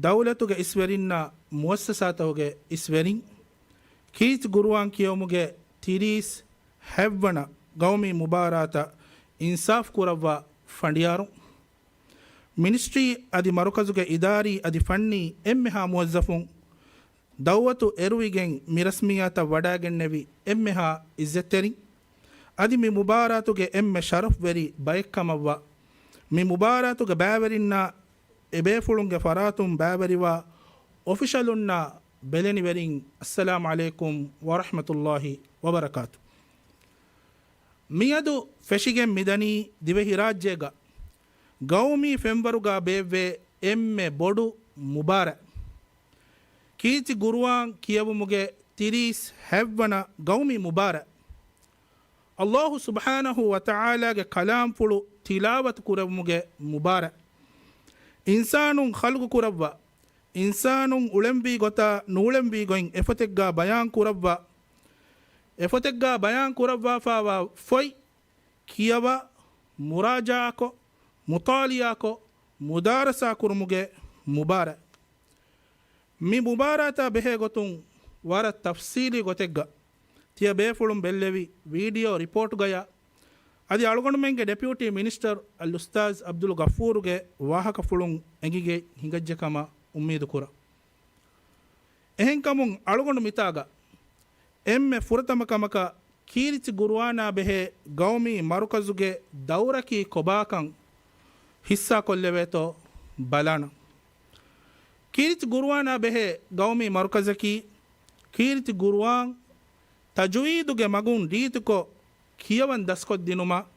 ދައުލަތުގެ އިސްވެރިންނާ މުއައްސަސާތަކުގެ އިސްވެރިން، ކީރިތި ގުރުއާން ކިޔެވުމުގެ ތިރީސް ހައްވަނަ ގައުމީ މުބާރާތަށް އިންސާފް ކުރައްވާ ފަނޑިޔާރުން، މިނިސްޓްރީ އަދި މަރުކަޒުގެ އިދާރީ އަދި ފަންނީ އެންމެހާ މުވައްޒަފުން، ދައުވަތު އެރުވިގެން މި ރަސްމިއްޔާތަށް ވަޑައިގެންނެވި އެންމެހާ އިއްޒަތްތެރިން، އަދި މި މުބާރާތުގެ އެންމެ ޝަރަފްވެރި ބައެއްކަމަށްވާ، މި މުބާރާތުގެ ބައިވެރިންނާ އެބޭފުޅުންގެ ފަރާތުން ބައިވެރިވާ އޮފިޝަލުންނާ ބެލެނިވެރިން، އައްސަލާމު ޢަލައިކުމް ވަރަޙްމަތުﷲި ވަބަރަކާތު. މިއަދު ފެށިގެން މިދަނީ ދިވެހިރާއްޖޭގަ ގައުމީ ފެންވަރުގަ ބޭއްވޭ އެންމެ ބޮޑު މުބާރާތް، ކީރިތި ގުރުއާން ކިޔެވުމުގެ ތިރީސް ހައްވަނަ ގައުމީ މުބާރާތް. ﷲ ސުބްޙާނަހޫ ވަތަޢާލާގެ ކަލާމްފުޅު ތިލާވަތު ކުރެވުމުގެ މުބާރާތް. އިންސާނުން ޚަލްޤު ކުރައްވާ، އިންސާނުން އުޅެންވީ ގޮތާ ނޫޅެންވީ ގޮތް އެފޮތެއްގާ ބަޔާން ކުރައްވާ، އެފޮތެއްގާ ބަޔާން ކުރައްވާފާވާ ފޮތް ކިޔަވާ، މުރާޖަޢާކޮށް، މުޠާލިޢާކޮށް، މުދާރަސާ ކުރުމުގެ މުބާރާތް. މި މުބާރާތާ ބެހޭ ގޮތުން ވަރަށް ތަފްސީލީ ގޮތެއްގަ ތިޔަބޭފުޅުން ބެއްލެވި ވީޑިއޯ ރިޕޯޓްގަޔާ އަދި އަޅުގަނޑުމެންގެ ޑެޕިއުޓީ މިނިސްޓަރ އަލްއުސްތާޛް ޢަބްދުލް ޣަފޫރުގެ ވާހަކަފުޅުން އެނގިގެން ހިނގައްޖެ ކަމަށް އުއްމީދު ކުރަން. އެހެންކަމުން އަޅުގަނޑު މިތާގަ އެންމެ ފުރަތަމަ ކަމަކަށް ކީރިތި ގުރުއާނާ ބެހޭ ގައުމީ މަރުކަޒުގެ ދައުރަކީ ކޮބާކަން ހިއްސާކޮށްލެވޭތޯ ބަލާނަން. ކީރިތި ގުރުއާނާ ބެހޭ ގައުމީ މަރުކަޒަކީ، ކީރިތި ގުރުއާން ތަޖުވީދުގެ މަގުން ރީތިކޮށް ކިޔަވަން ދަސްކޮށްދިނުމަށް،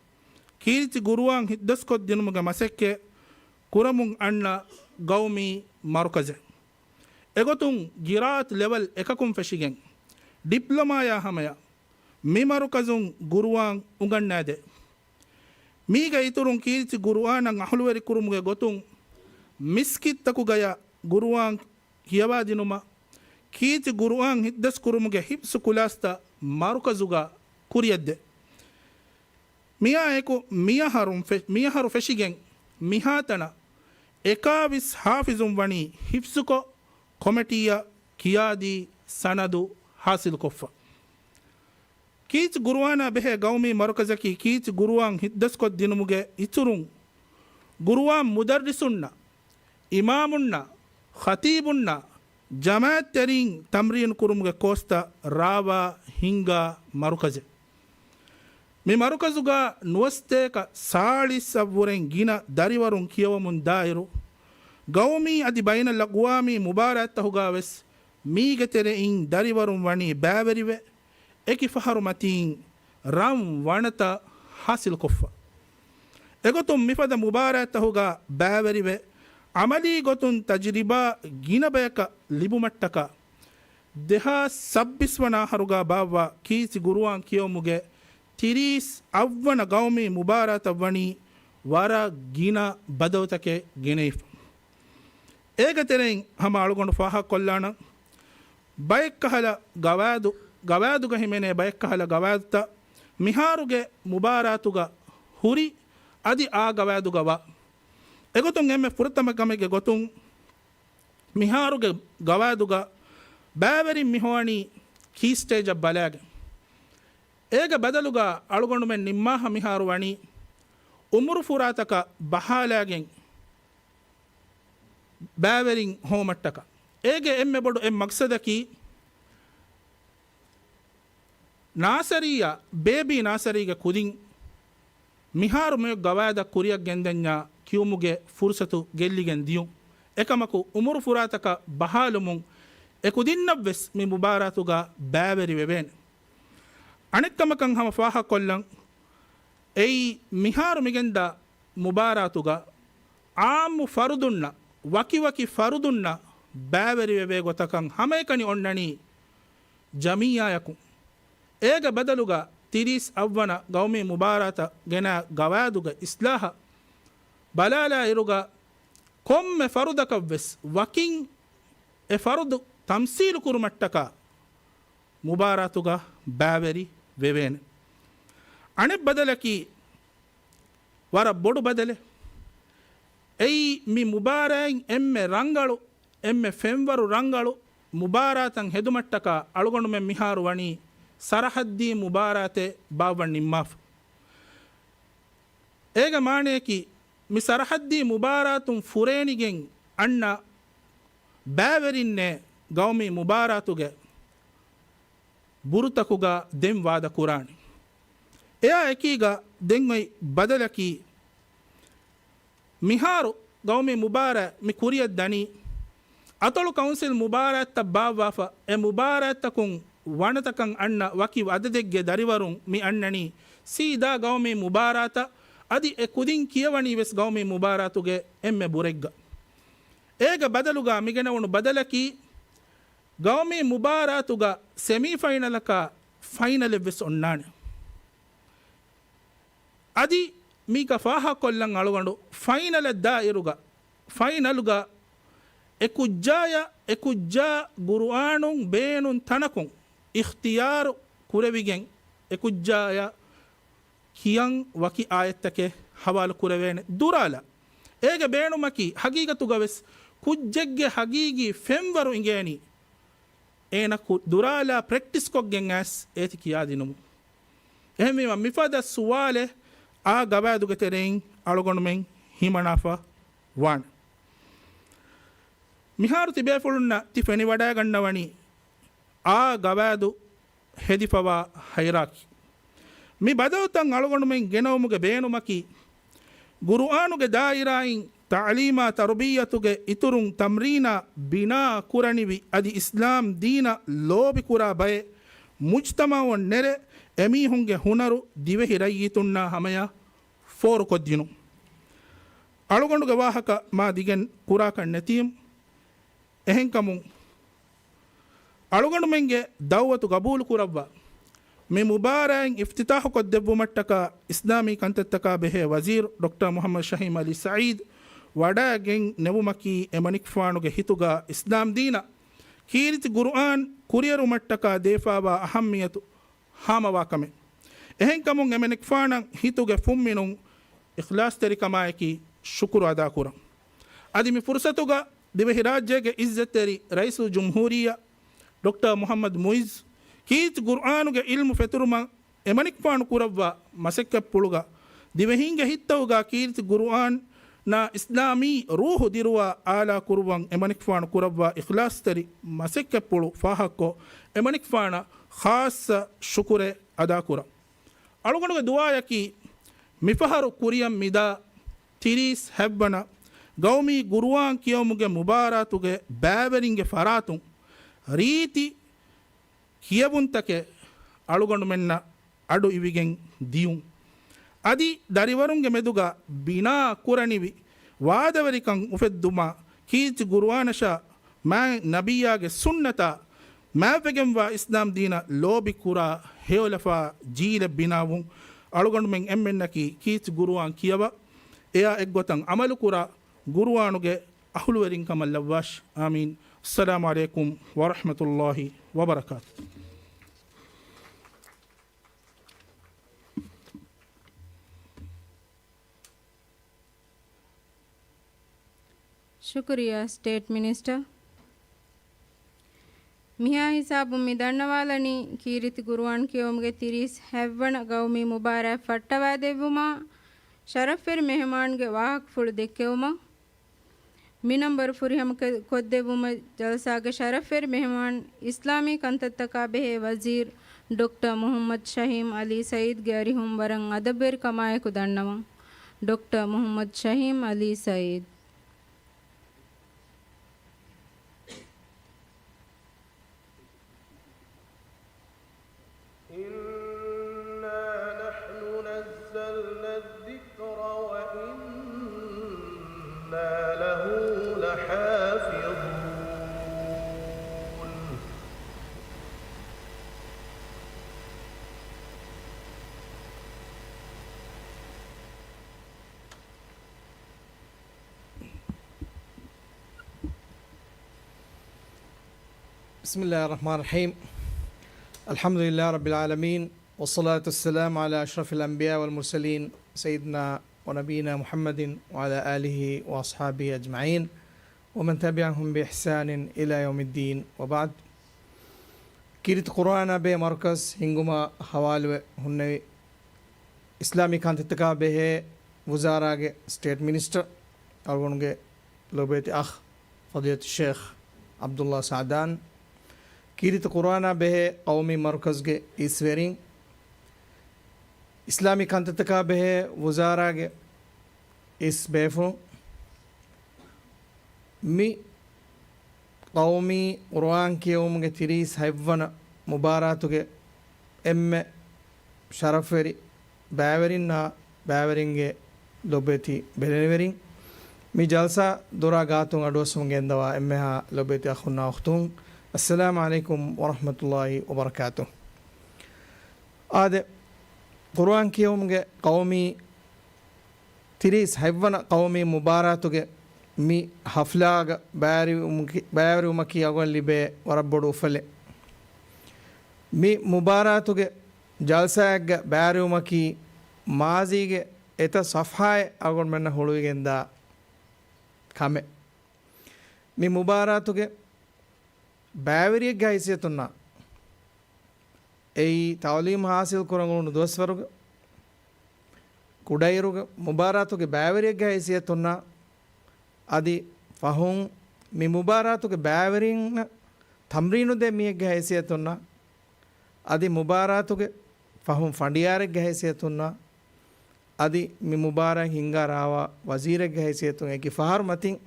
ކީރިތި ގުރުއާން ހިތްދަސްކޮށްދިނުމުގެ މަސައްކަތް ކުރަމުން އަންނަ ގައުމީ މަރުކަޒެއް. އެގޮތުން ގިރާއަތު ލެވެލް އެކަކުން ފެށިގެން، ޑިޕްލޮމާޔާ ހަމަޔަށް މި މަރުކަޒުން ގުރުއާން އުނގަންނާދޭ. މީގެ އިތުރުން ކީރިތި ގުރުއާނަށް އަހުލުވެރިކުރުމުގެ ގޮތުން މިސްކިތްތަކުގަޔަށް ގުރުއާން ކިޔަވާދިނުމަށް، ކީރިތި ގުރުއާން ހިތްދަސްކުރުމުގެ ހިފްޒު ކުލާސްތައް މަރުކަޒުގަ ކުރިއަށްދޭ. މިއާއެކު މިއަހަރުން ފެ-، މިއަހަރު ފެށިގެން މިހާތަނަށް އެކާވީސް ޙާފިޒުން ވަނީ ހިފްޒުކޮށް، ކޮމެޓީއަށް ކިޔާދީ، ސަނަދު ޙާޞިލުކޮށްފަ. ކީރިތި ގުރުއާނާ ބެހޭ ގައުމީ މަރުކަޒަކީ ކީރިތި ގުރުއާން ހިތްދަސްކޮށްދިނުމުގެ އިތުރުން، ގުރުއާން މުދައްރިސުންނަށް، އިމާމުންނާ، ޚަތީބުންނާ، ޖަމާޢަތްތެރިން ތަމްރީނު ކުރުމުގެ ކޯސްތައް ރާވާ ހިންގާ މަރުކަޒެއް. މި މަރުކަޒުގަ ނުވަސްތޭކަ ސާޅީސްއަށްވުރެން ގިނަ ދަރިވަރުން ކިޔަވަމުން ދާއިރު، ގައުމީ އަދި ބައިނަލްއަގްވާމީ މުބާރާތްތަހުގަ ވެސް މީގެ ތެރެއިން ދަރިވަރުން ވަނީ ބައިވެރިވެ، އެކި ފަހަރު މަތީން ރަން ވަނަތައް ޙާޞިލުކޮށްފަ. އެގޮތުން މިފަދަ މުބާރާތްތަހުގަ ބައިވެރިވެ، ޢަމަލީ ގޮތުން ތަޖުރިބާ ގިނަ ބަޔަކަށް ލިބުމަށްޓަކާ، ދެހާސް ސައްބީސް ވަނަ އަހަރުގަ ބާއްވާ ކީރިތި ގުރުއާން ކިޔެވުމުގެ ތިރީސް އަށްވަނަ ގައުމީ މުބާރާތަށް ވަނީ ވަރަށް ގިނަ ބަދަލުތަކެއް ގެނެވިފަ. އޭގެ ތެރެއިން ހަމަ އަޅުގަނޑު ފާހަގަކޮށްލާނަން. ބައެއްކަހަލަ ގަވާއިދު، ގަވާއިދުގަ ހިމެނޭ ބައެއްކަހަލަ ގަވާއިދުތައް މިހާރުގެ މުބާރާތުގަ ހުރި އަދި އާ ގަވާއިދުގަ ވާ. އެގޮތުން އެންމެ ފުރަތަމަ ކަމެއްގެ ގޮތުން މިހާރުގެ ގަވާއިދުގަ ބައިވެރިން މި ހޮވަނީ ކީ ސްޓޭޖަށް ބަލާގެން. އޭގެ ބަދަލުގަ އަޅުގަނޑުމެން ނިންމާހަ މިހާރު ވަނީ އުމުރު ފުރާތަކަށް ބަހާލާގެން ބައިވެރިން ހޮވުމަށްޓަކާ. އޭގެ އެންމެ ބޮޑު އެއް މަގްސަދަކީ، ނާސަރީއާ، ބޭބީ ނާސަރީގެ ކުދިން މިހާރު މި ގަވާއިދަށް ކުރިއަށް ގެންދަންޏާ ކިޔުމުގެ ފުރުސަތު ގެއްލިގެން ދިޔުން. އެކަމަކު، އުމުރު ފުރާތަކަށް ބަހާލުމުން އެ ކުދިންނަށްވެސް މި މުބާރާތުގަ ބައިވެރި ވެވޭނެ. އަނެއްކަމަކަށް ހަމަ ފާހަގަކޮށްލަން، އެއީ މިހާރު މިގެންދާ މުބާރާތުގަ ޢާއްމު ފަރުދުންނަށް، ވަކިވަކި ފަރުދުންނަށް ބައިވެރިވެވޭ ގޮތަކަށް ހަމައެކަނި އޮންނަނީ ޖަމިއްޔާއަކުން. އޭގެ ބަދަލުގަ ތިރީސް އަށްވަނަ ގައުމީ މުބާރާތަށް ގެނައި ގަވާއިދުގެ އިސްލާހަށް ބަލާލާއިރުގަ ކޮންމެ ފަރުދަކަށްވެސް ވަކިން އެ ފަރުދު ތަމްސީލު ކުރުމަށްޓަކާ މުބާރާތުގަ ބައިވެރި ވެވޭނެ. އަނެއް ބަދަލަކީ ވަރަށް ބޮޑު ބަދަލެއް. އެއީ މި މުބާރާތް އެންމެ ރަނގަޅު، އެންމެ ފެންވަރު ރަނގަޅު މުބާރާތަށް ހެދުމަށްޓަކާ އަޅުގަނޑުމެން މިހާރު ވަނީ ސަރަހައްދީ މުބާރާތެއް ބާއްވަން ނިންމާފަ. އޭގެ މާނަޔަކީ، މި ސަރަހައްދީ މުބާރާތުން ފުރޭނިގެން އަންނަ ބައިވެރިންނޭ ގައުމީ މުބާރާތުގެ ބުރުތަކުގަ ދެން ވާދަ ކުރާނެ. އެއާ އެކީގަ ދެން އޮތް ބަދަލަކީ، މިހާރު ގައުމީ މުބާރާތް މި ކުރިޔަށް ދަނީ، އަތޮޅު ކައުންސިލް މުބާރާތްތައް ބާއްވާފަ، އެ މުބާރާތްތަކުން ވަނަތަކަށް އަންނަ ވަކި އަދަދެއްގެ ދަރިވަރުން މި އަންނަނީ ސީދާ ގައުމީ މުބާރާތަށް، އަދި އެ ކުދިން ކިޔަވަނީ ވެސް ގައުމީ މުބާރާތުގެ އެންމެ ބުރެއްގަ. އޭގެ ބަދަލުގަ މިގެނެވުނު ބަދަލަކީ، ގައުމީ މުބާރާތުގަ ސެމީފައިނަލަކާ ފައިނަލެއް ވެސް އޮންނާނެ. އަދި މީގަ ފާހަގަކޮށްލަން އަޅުގަނޑު ފައިނަލަށް ދާއިރުގަ، ފައިނަލުގަ އެ ކުއްޖާޔަށް އެ ކުއްޖާ ގުރުއާނުން ބޭނުން ތަނަކުން އިޚްތިޔާރު ކުރެވިގެން އެ ކުއްޖާޔަށް ކިޔަން ވަކި އާޔަތްތަކެއް ހަވާލު ކުރެވޭނެ ދުރާލާ. އޭގެ ބޭނުމަކީ ހަގީގަތުގަ ވެސް ކުއްޖެއްގެ ހަގީގީ ފެންވަރު އިނގޭނީ އޭނަ ކު-، ދުރާލާ ޕްރެކްޓިސްކޮށްގެން އައިސް އޭތި ކިޔާދިނުމުން. އެހެންވީމަ މިފަދަ ސުވާލެއް އާ ގަވާއިދުގެ ތެރެއިން އަޅުގަނޑުމެން ހިމަނާފަ ވާނެ. މިހާރު ތިބޭފުޅުންނަށް ތި ފެނިވަޑައިގަންނަވަނީ އާ ގަވާއިދު ހެދިފަވާ ހައިރާކީ. މި ބަދަލުތައް އަޅުގަނޑުމެން ގެނައުމުގެ ބޭނުމަކީ، ގުރުއާނުގެ ދާއިރާއިން ތަޢުލީމާ ތަރުބިއްޔަތުގެ އިތުރުން ތަމްރީނާ ބިނާ ކުރަނިވި އަދި އިސްލާމް ދީނަށް ލޯބިކުރާ ބައެއް މުޖްތަމަޢުން ނެރެ އެމީހުންގެ ހުނަރު ދިވެހި ރައްޔިތުންނާ ހަމަޔަށް ފޯރުކޮށްދިނުން. އަޅުގަނޑުގެ ވާހަކަ މާ ދިގެން ކުރާކަށް ނެތީމު، އެހެންކަމުން، އަޅުގަނޑުމެންގެ ދަޢުވަތު ގަބޫލުކުރައްވާ، މި މުބާރާތް އިފްތިތާޙުކޮށްދެއްވުމަށްޓަކާ އިސްލާމީ ކަންތައްތަކާ ބެހޭ ވަޒީރު ޑޮކްޓަރ މުޙައްމަދު ޝަހީމް ޢަލީ ސަޢީދު ވަޑައިގެން ނެވުމަކީ އެމަނިކުފާނުގެ ހިތުގަ އިސްލާމް ދީނަށް ކީރިތި ޤުރުއާން ކުރިއެރުމަށްޓަކާ ދޭފާވާ އަހައްމިޔަތު ހާމަވާ ކަމެއް. އެހެންކަމުން އެމަނިކުފާނަށް ހިތުގެ ފުންމިނުން އިޚްލާޞްތެރިކަމާއެކީ ޝުކުރު އަދާކުރަން. އަދި މި ފުރުޞަތުގަ ދިވެހިރާއްޖޭގެ އިއްޒަތްތެރި ރައީސުލްޖުމްހޫރިއްޔާ ޑޮކްޓަރ މުޙައްމަދު މުޢިއްޒު ކީރިތި ޤުރުއާނުގެ ޢިލްމު ފެތުރުމަށް އެމަނިކުފާނު ކުރައްވާ މަސައްކަތްޕުޅުގަ ދިވެހީންގެ ހިތްތަކުގަ ކީރިތި ޤުރުއާނާ އިސްލާމީ ރޫޙު ދިރުވާ އާލާ ކުރުއްވަން އެމަނިކުފާނު ކުރައްވާ އިޚްލާޞްތެރި މަސައްކަތްޕުޅު ފާހަގަކޮށް، އެމަނިކުފާނަށް ޚާއްޞަ ޝުކުރެއް އަދާކުރަން. އަޅުގަނޑުގެ ދުޢާއަކީ، މިފަހަރު ކުރިއަށް މިދާ ތިރީސް ހަތްވަނަ ގައުމީ ޤުރުއާން ކިޔެވުމުގެ މުބާރާތުގެ ބައިވެރިންގެ ފަރާތުން ރީތި ކިޔެވުންތަކެއް އަޅުގަނޑުމެންނަށް އަޑު އިވިގެން ދިޔުން. އަދި ދަރިވަރުންގެ މެދުގަ ބިނާ ކުރަނިވި ވާދަވެރިކަން އުފެއްދުމަށް ކީރިތި ޤުރުއާނަށާ މާތް ނަބިއްޔާގެ ސުންނަތާ މާތްވެގެންވާ އިސްލާމް ދީނަށް ލޯބިކުރާ ހެޔޮލަފާ ޖީލެއް ބިނާވުން. އަޅުގަނޑުމެން އެންމެންނަކީ ކީރިތި ޤުރުއާން ކިޔަވާ، އެއާ އެއްގޮތަށް ޢަމަލުކުރާ، ޤުރުއާނުގެ އަހުލުވެރިންކަމަށް ލައްވާށި. އާމީން. އައްސަލާމު ޢަލައިކުމް ވަރަޙްމަތުﷲި ވަބަރަކާތުހު. ޝުކުރިއްޔާ ސްޓޭޓް މިނިސްޓަރ. މިހާ ހިސާބުން މި ދަންނަވާލަނީ ކީރިތި ޤުރުއާން ކިޔެވުމުގެ ތިރީސް ހަތްވަނަ ގައުމީ މުބާރާތް ފައްޓަވާދެއްވުމަށް ޝަރަފްވެރި މެހެމާންގެ ވާހަކަފުޅު ދެއްކެވުމަށް. މި ނަންބަރު ފުރިހަމަ ކެ-، ކޮށްދެއްވުމަށް ޖަލްސާގެ ޝަރަފްވެރި މެހެމާން އިސްލާމީ ކަންތައްތަކާ ބެހޭ ވަޒީރު ޑޮކްޓަރ މުޙައްމަދު ޝަހީމް ޢަލީ ސަޢީދުގެ އަރިހުން ވަރަށް އަދަބުވެރިކަމާއެކު ދަންނަވަން. ޑޮކްޓަރ މުޙައްމަދު ޝަހީމް ޢަލީ ސަޢީދު. إنا نحن نزلنا الذكر وإنا له لحافظون. بسم الله الرحمن الرحيم. الحمد لله رب العالمين، والصلاة والسلام على أشرف الأنبياء والمرسلين، سيدنا ونبينا محمد وعلى آله وأصحابه أجمعين، ومن تبعهم بإحسان إلى يوم الدين، وبعد. ކީރިތި ޤުރުއާނާ ބެހޭ މަރުކަޒް ހިންގުމާ ހަވާލުވެ ހުންނެވި، އިސްލާމީ ކަންތައްތަކާ ބެހޭ ވުޒާރާގެ ސްޓޭޓް މިނިސްޓަރ، އަޅުގަނޑުގެ ލޮބުވެތި އަޚް، ފަޟީލަތު ޝޭޚް ޢަބްދުﷲ ސަޢްދާން، ކީރިތި ޤުރުއާނާ ބެހޭ ޤައުމީ މަރުކަޒްގެ އިސްވެރިން، އިސްލާމީ ކަންތައްތަކާ ބެހޭ ވުޒާރާގެ އިސް ބޭފުޅުން، މި ޤައުމީ ޤުރުއާން ކިޔެވުމުގެ ތިރީސް ހަތްވަނަ މުބާރާތުގެ އެންމެ ޝަރަފްވެރި ބައިވެރިންނާ ބައިވެރިންގެ ލޮބުވެތި ބެލެނިވެރިން، މި ޖަލްސާ ދޮރާ ގާތުން އަޑުއައްސަމުން ގެންދަވާ އެންމެހާ ލޮބުވެތި އަޚުންނާ އުޚްތުން، އައްސަލާމު ޢަލައިކުމް ވަރަޙްމަތުﷲ ވަބަރަކާތުހު. އާދެ، ޤުރުއާން ކިޔެވުމުގެ ޤައުމީ ތިރީސް ހަތްވަނަ ޤައުމީ މުބާރާތުގެ މި ޙަފްލާގަ ބައިވެރިވުމަކީ، ބައިވެރިވުމަކީ އަޅުގަނޑަށް ލިބޭ ވަރަށް ބޮޑު އުފަލެއް. މި މުބާރާތުގެ ޖަލްސާއެއްގަ ބައިވެރިވުމަކީ މާޒީގެ އެތައް ޞަފްޙާއެއް އަޅުގަނޑުމެންނަށް ހުޅުވިގެންދާ ކަމެއް. މި މުބާރާތުގެ ބައިވެރިއެއްގެ ހައިސިއްޔަތުންނާ، އެއީ ތަޢުލީމް ޙާޞިލް ކުރަން އުޅުނު ދުވަސްވަރުގެ ކުޑައިރުގެ މުބާރާތުގެ ބައިވެރިއެއްގެ ހައިސިއްޔަތުންނާ، އަދި ފަހުން މި މުބާރާތުގެ ބައިވެރިންނަށް ތަމްރީނު ދޭ މީހެއްގެ ހައިސިއްޔަތުންނާ، އަދި މުބާރާތުގެ ފަހުން ފަނޑިޔާރެއްގެ ހައިސިއްޔަތުންނާ، އަދި މި މުބާރާތް ހިންގާ ރާވާ ވަޒީރެއްގެ ހައިސިއްޔަތުން އެކި ފަހަރު މަތިން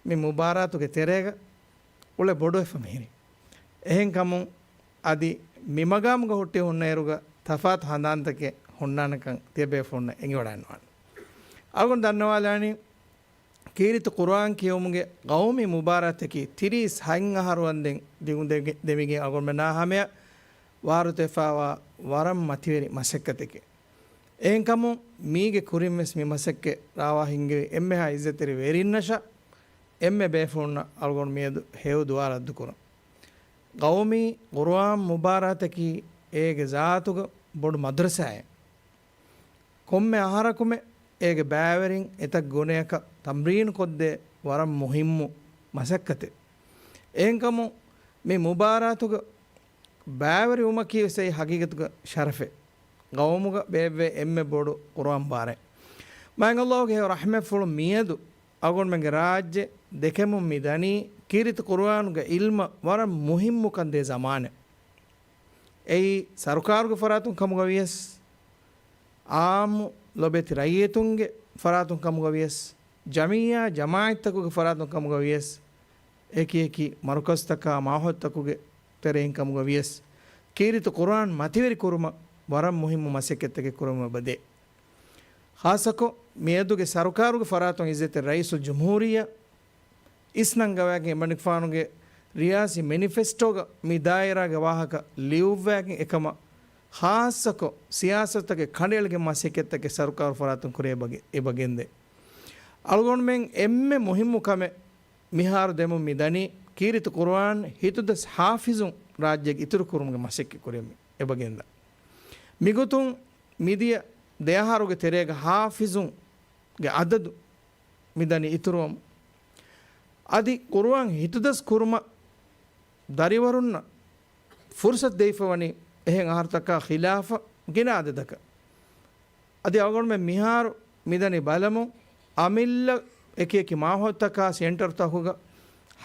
މި މުބާރާތުގެ ތެރޭގަ އުޅެ ބޮޑުވެފަ މިހިރީ. އެހެންކަމުން އަދި މި މަގާމުގަ ހުއްޓި ހުންނައިރުގަ ތަފާތު ހަނދާންތަކެއް ހުންނާނެކަން ތިޔަބޭފުޅުންނަށް އެނގިވަޑައިނުވާނެ. އަޅުގަނޑު ދަންނަވާލާނީ، ކީރިތި ޤުރުއާން ކިޔެވުމުގެ ޤައުމީ މުބާރާތަކީ ތިރީސް ހަތް އަހަރު ވަންދެން ދިގު ދެ-، ދެމިގެން އަޅުގަނޑުމެންނާ ހަމަޔަށް ވާރުތުވެފާވާ ވަރަށް މަތިވެރި މަސައްކަތެކޭ. އެހެންކަމުން މީގެ ކުރިން ވެސް މި މަސައްކަތް ރާވާ ހިންގެވި އެންމެހާ އިއްޒަތްތެރި ވެރިންނަށާ އެންމެ ބޭފުޅުންނަށް އަޅުގަނޑު މިއަދު ހެޔޮ ދުޢާ ރައްދުކުރަން. ޤައުމީ ޤުރުއާން މުބާރާތަކީ އޭގެ ޒާތުގަ ބޮޑު މަދްރަސާއެއް. ކޮންމެ އަހަރަކުމެ އޭގެ ބައިވެރިން އެތައް ގުނަޔަކަށް ތަމްރީނު ކޮށްދޭ ވަރަށް މުހިއްމު މަސައްކަތެއް. އެހެންކަމުން މި މުބާރާތުގަ ބައިވެރިވުމަކީ ވެސް އެއީ ހަގީގަތުގަ ޝަރަފެއް. ޤައުމުގަ ބޭއްވޭ އެންމެ ބޮޑު ޤުރުއާން ބާރެއް. މާތް ﷲ ގެ ހެޔޮ ރަޙްމަތްފުޅު މިއަދު އަޅުގަނޑުމެންގެ ރާއްޖެ ދެކެމުން މި ދަނީ ކީރިތި ޤުރުއާނުގެ ޢިލްމަށް ވަރަށް މުހިއްމުކަން ދޭ ޒަމާނެއް. އެއީ ސަރުކާރުގެ ފަރާތުން ކަމުގަ ވިޔަސް، ޢާއްމު ލޮބެތި ރައްޔިތުންގެ ފަރާތުން ކަމުގަ ވިޔަސް، ޖަމިއްޔާ ޖަމާޢަތްތަކުގެ ފަރާތުން ކަމުގަ ވިޔަސް، އެކި އެކި މަރުކަޒްތަކާ މާހައުލްތަކުގެ ތެރެއިން ކަމުގަ ވިޔަސް، ކީރިތި ޤުރުއާން މަތިވެރި ކުރުމަށް ވަރަށް މުހިއްމު މަސައްކަތްތަކެއް ކުރަމުން އެބަދޭ. ޚާއްޞަކޮށް، މިއަދުގެ ސަރުކާރުގެ ފަރާތުން ޢިއްޒަތްތެރި ރައީސުލްޖުމްހޫރިއްޔާ އިސްނަން ގަވާގެން އެމަނިކުފާނުގެ ރިޔާސީ މެނިފެސްޓޯގަ މި ދާއިރާގެ ވާހަކަ ލިޔުއްވާގެން އެކަމަށް، ޚާއްޞަކޮށް، ސިޔާސަތުތަކެއް ކަނޑައެޅިގެން މަސައްކަތްތަކެއް ސަރުކާރު ފަރާތުން ކުރި އެބަގެ-، އެބަގެންދޭ. އަޅުގަނޑުމެން އެންމެ މުހިއްމު ކަމެއް މިހާރު ދެމުން މި ދަނީ، ކީރިތި ޤުރުއާން ހިތުދަސް ޙާފިޒުން ރާއްޖޭގެ އިތުރު ކުރުމުގެ މަސައްކަތް ކުރިއަށް މި އެބަގެންދާ. މިގޮތުން މިދިޔަ ދެއަހަރުގެ ތެރޭގަ ޙާފިޒުންގެ އަދަދު މިދަނީ އިތުރުވަމުން. އަދި ޤުރުއާން ހިތުދަސް ކުރުމަށް ދަރިވަރުންނަށް ފުރުޞަތު ދެވިފަވަނީ އެހެން އަހަރުތަކާ ޚިލާފަށް ގިނަ އަދަދަކަށް. އަދި އަޅުގަނޑުމެން މިހާރު މިދަނީ ބަލަމުން، އަމިއްލަ އެކި އެކި މާހައުލުތަކާ ސެންޓަރުތަކުގަ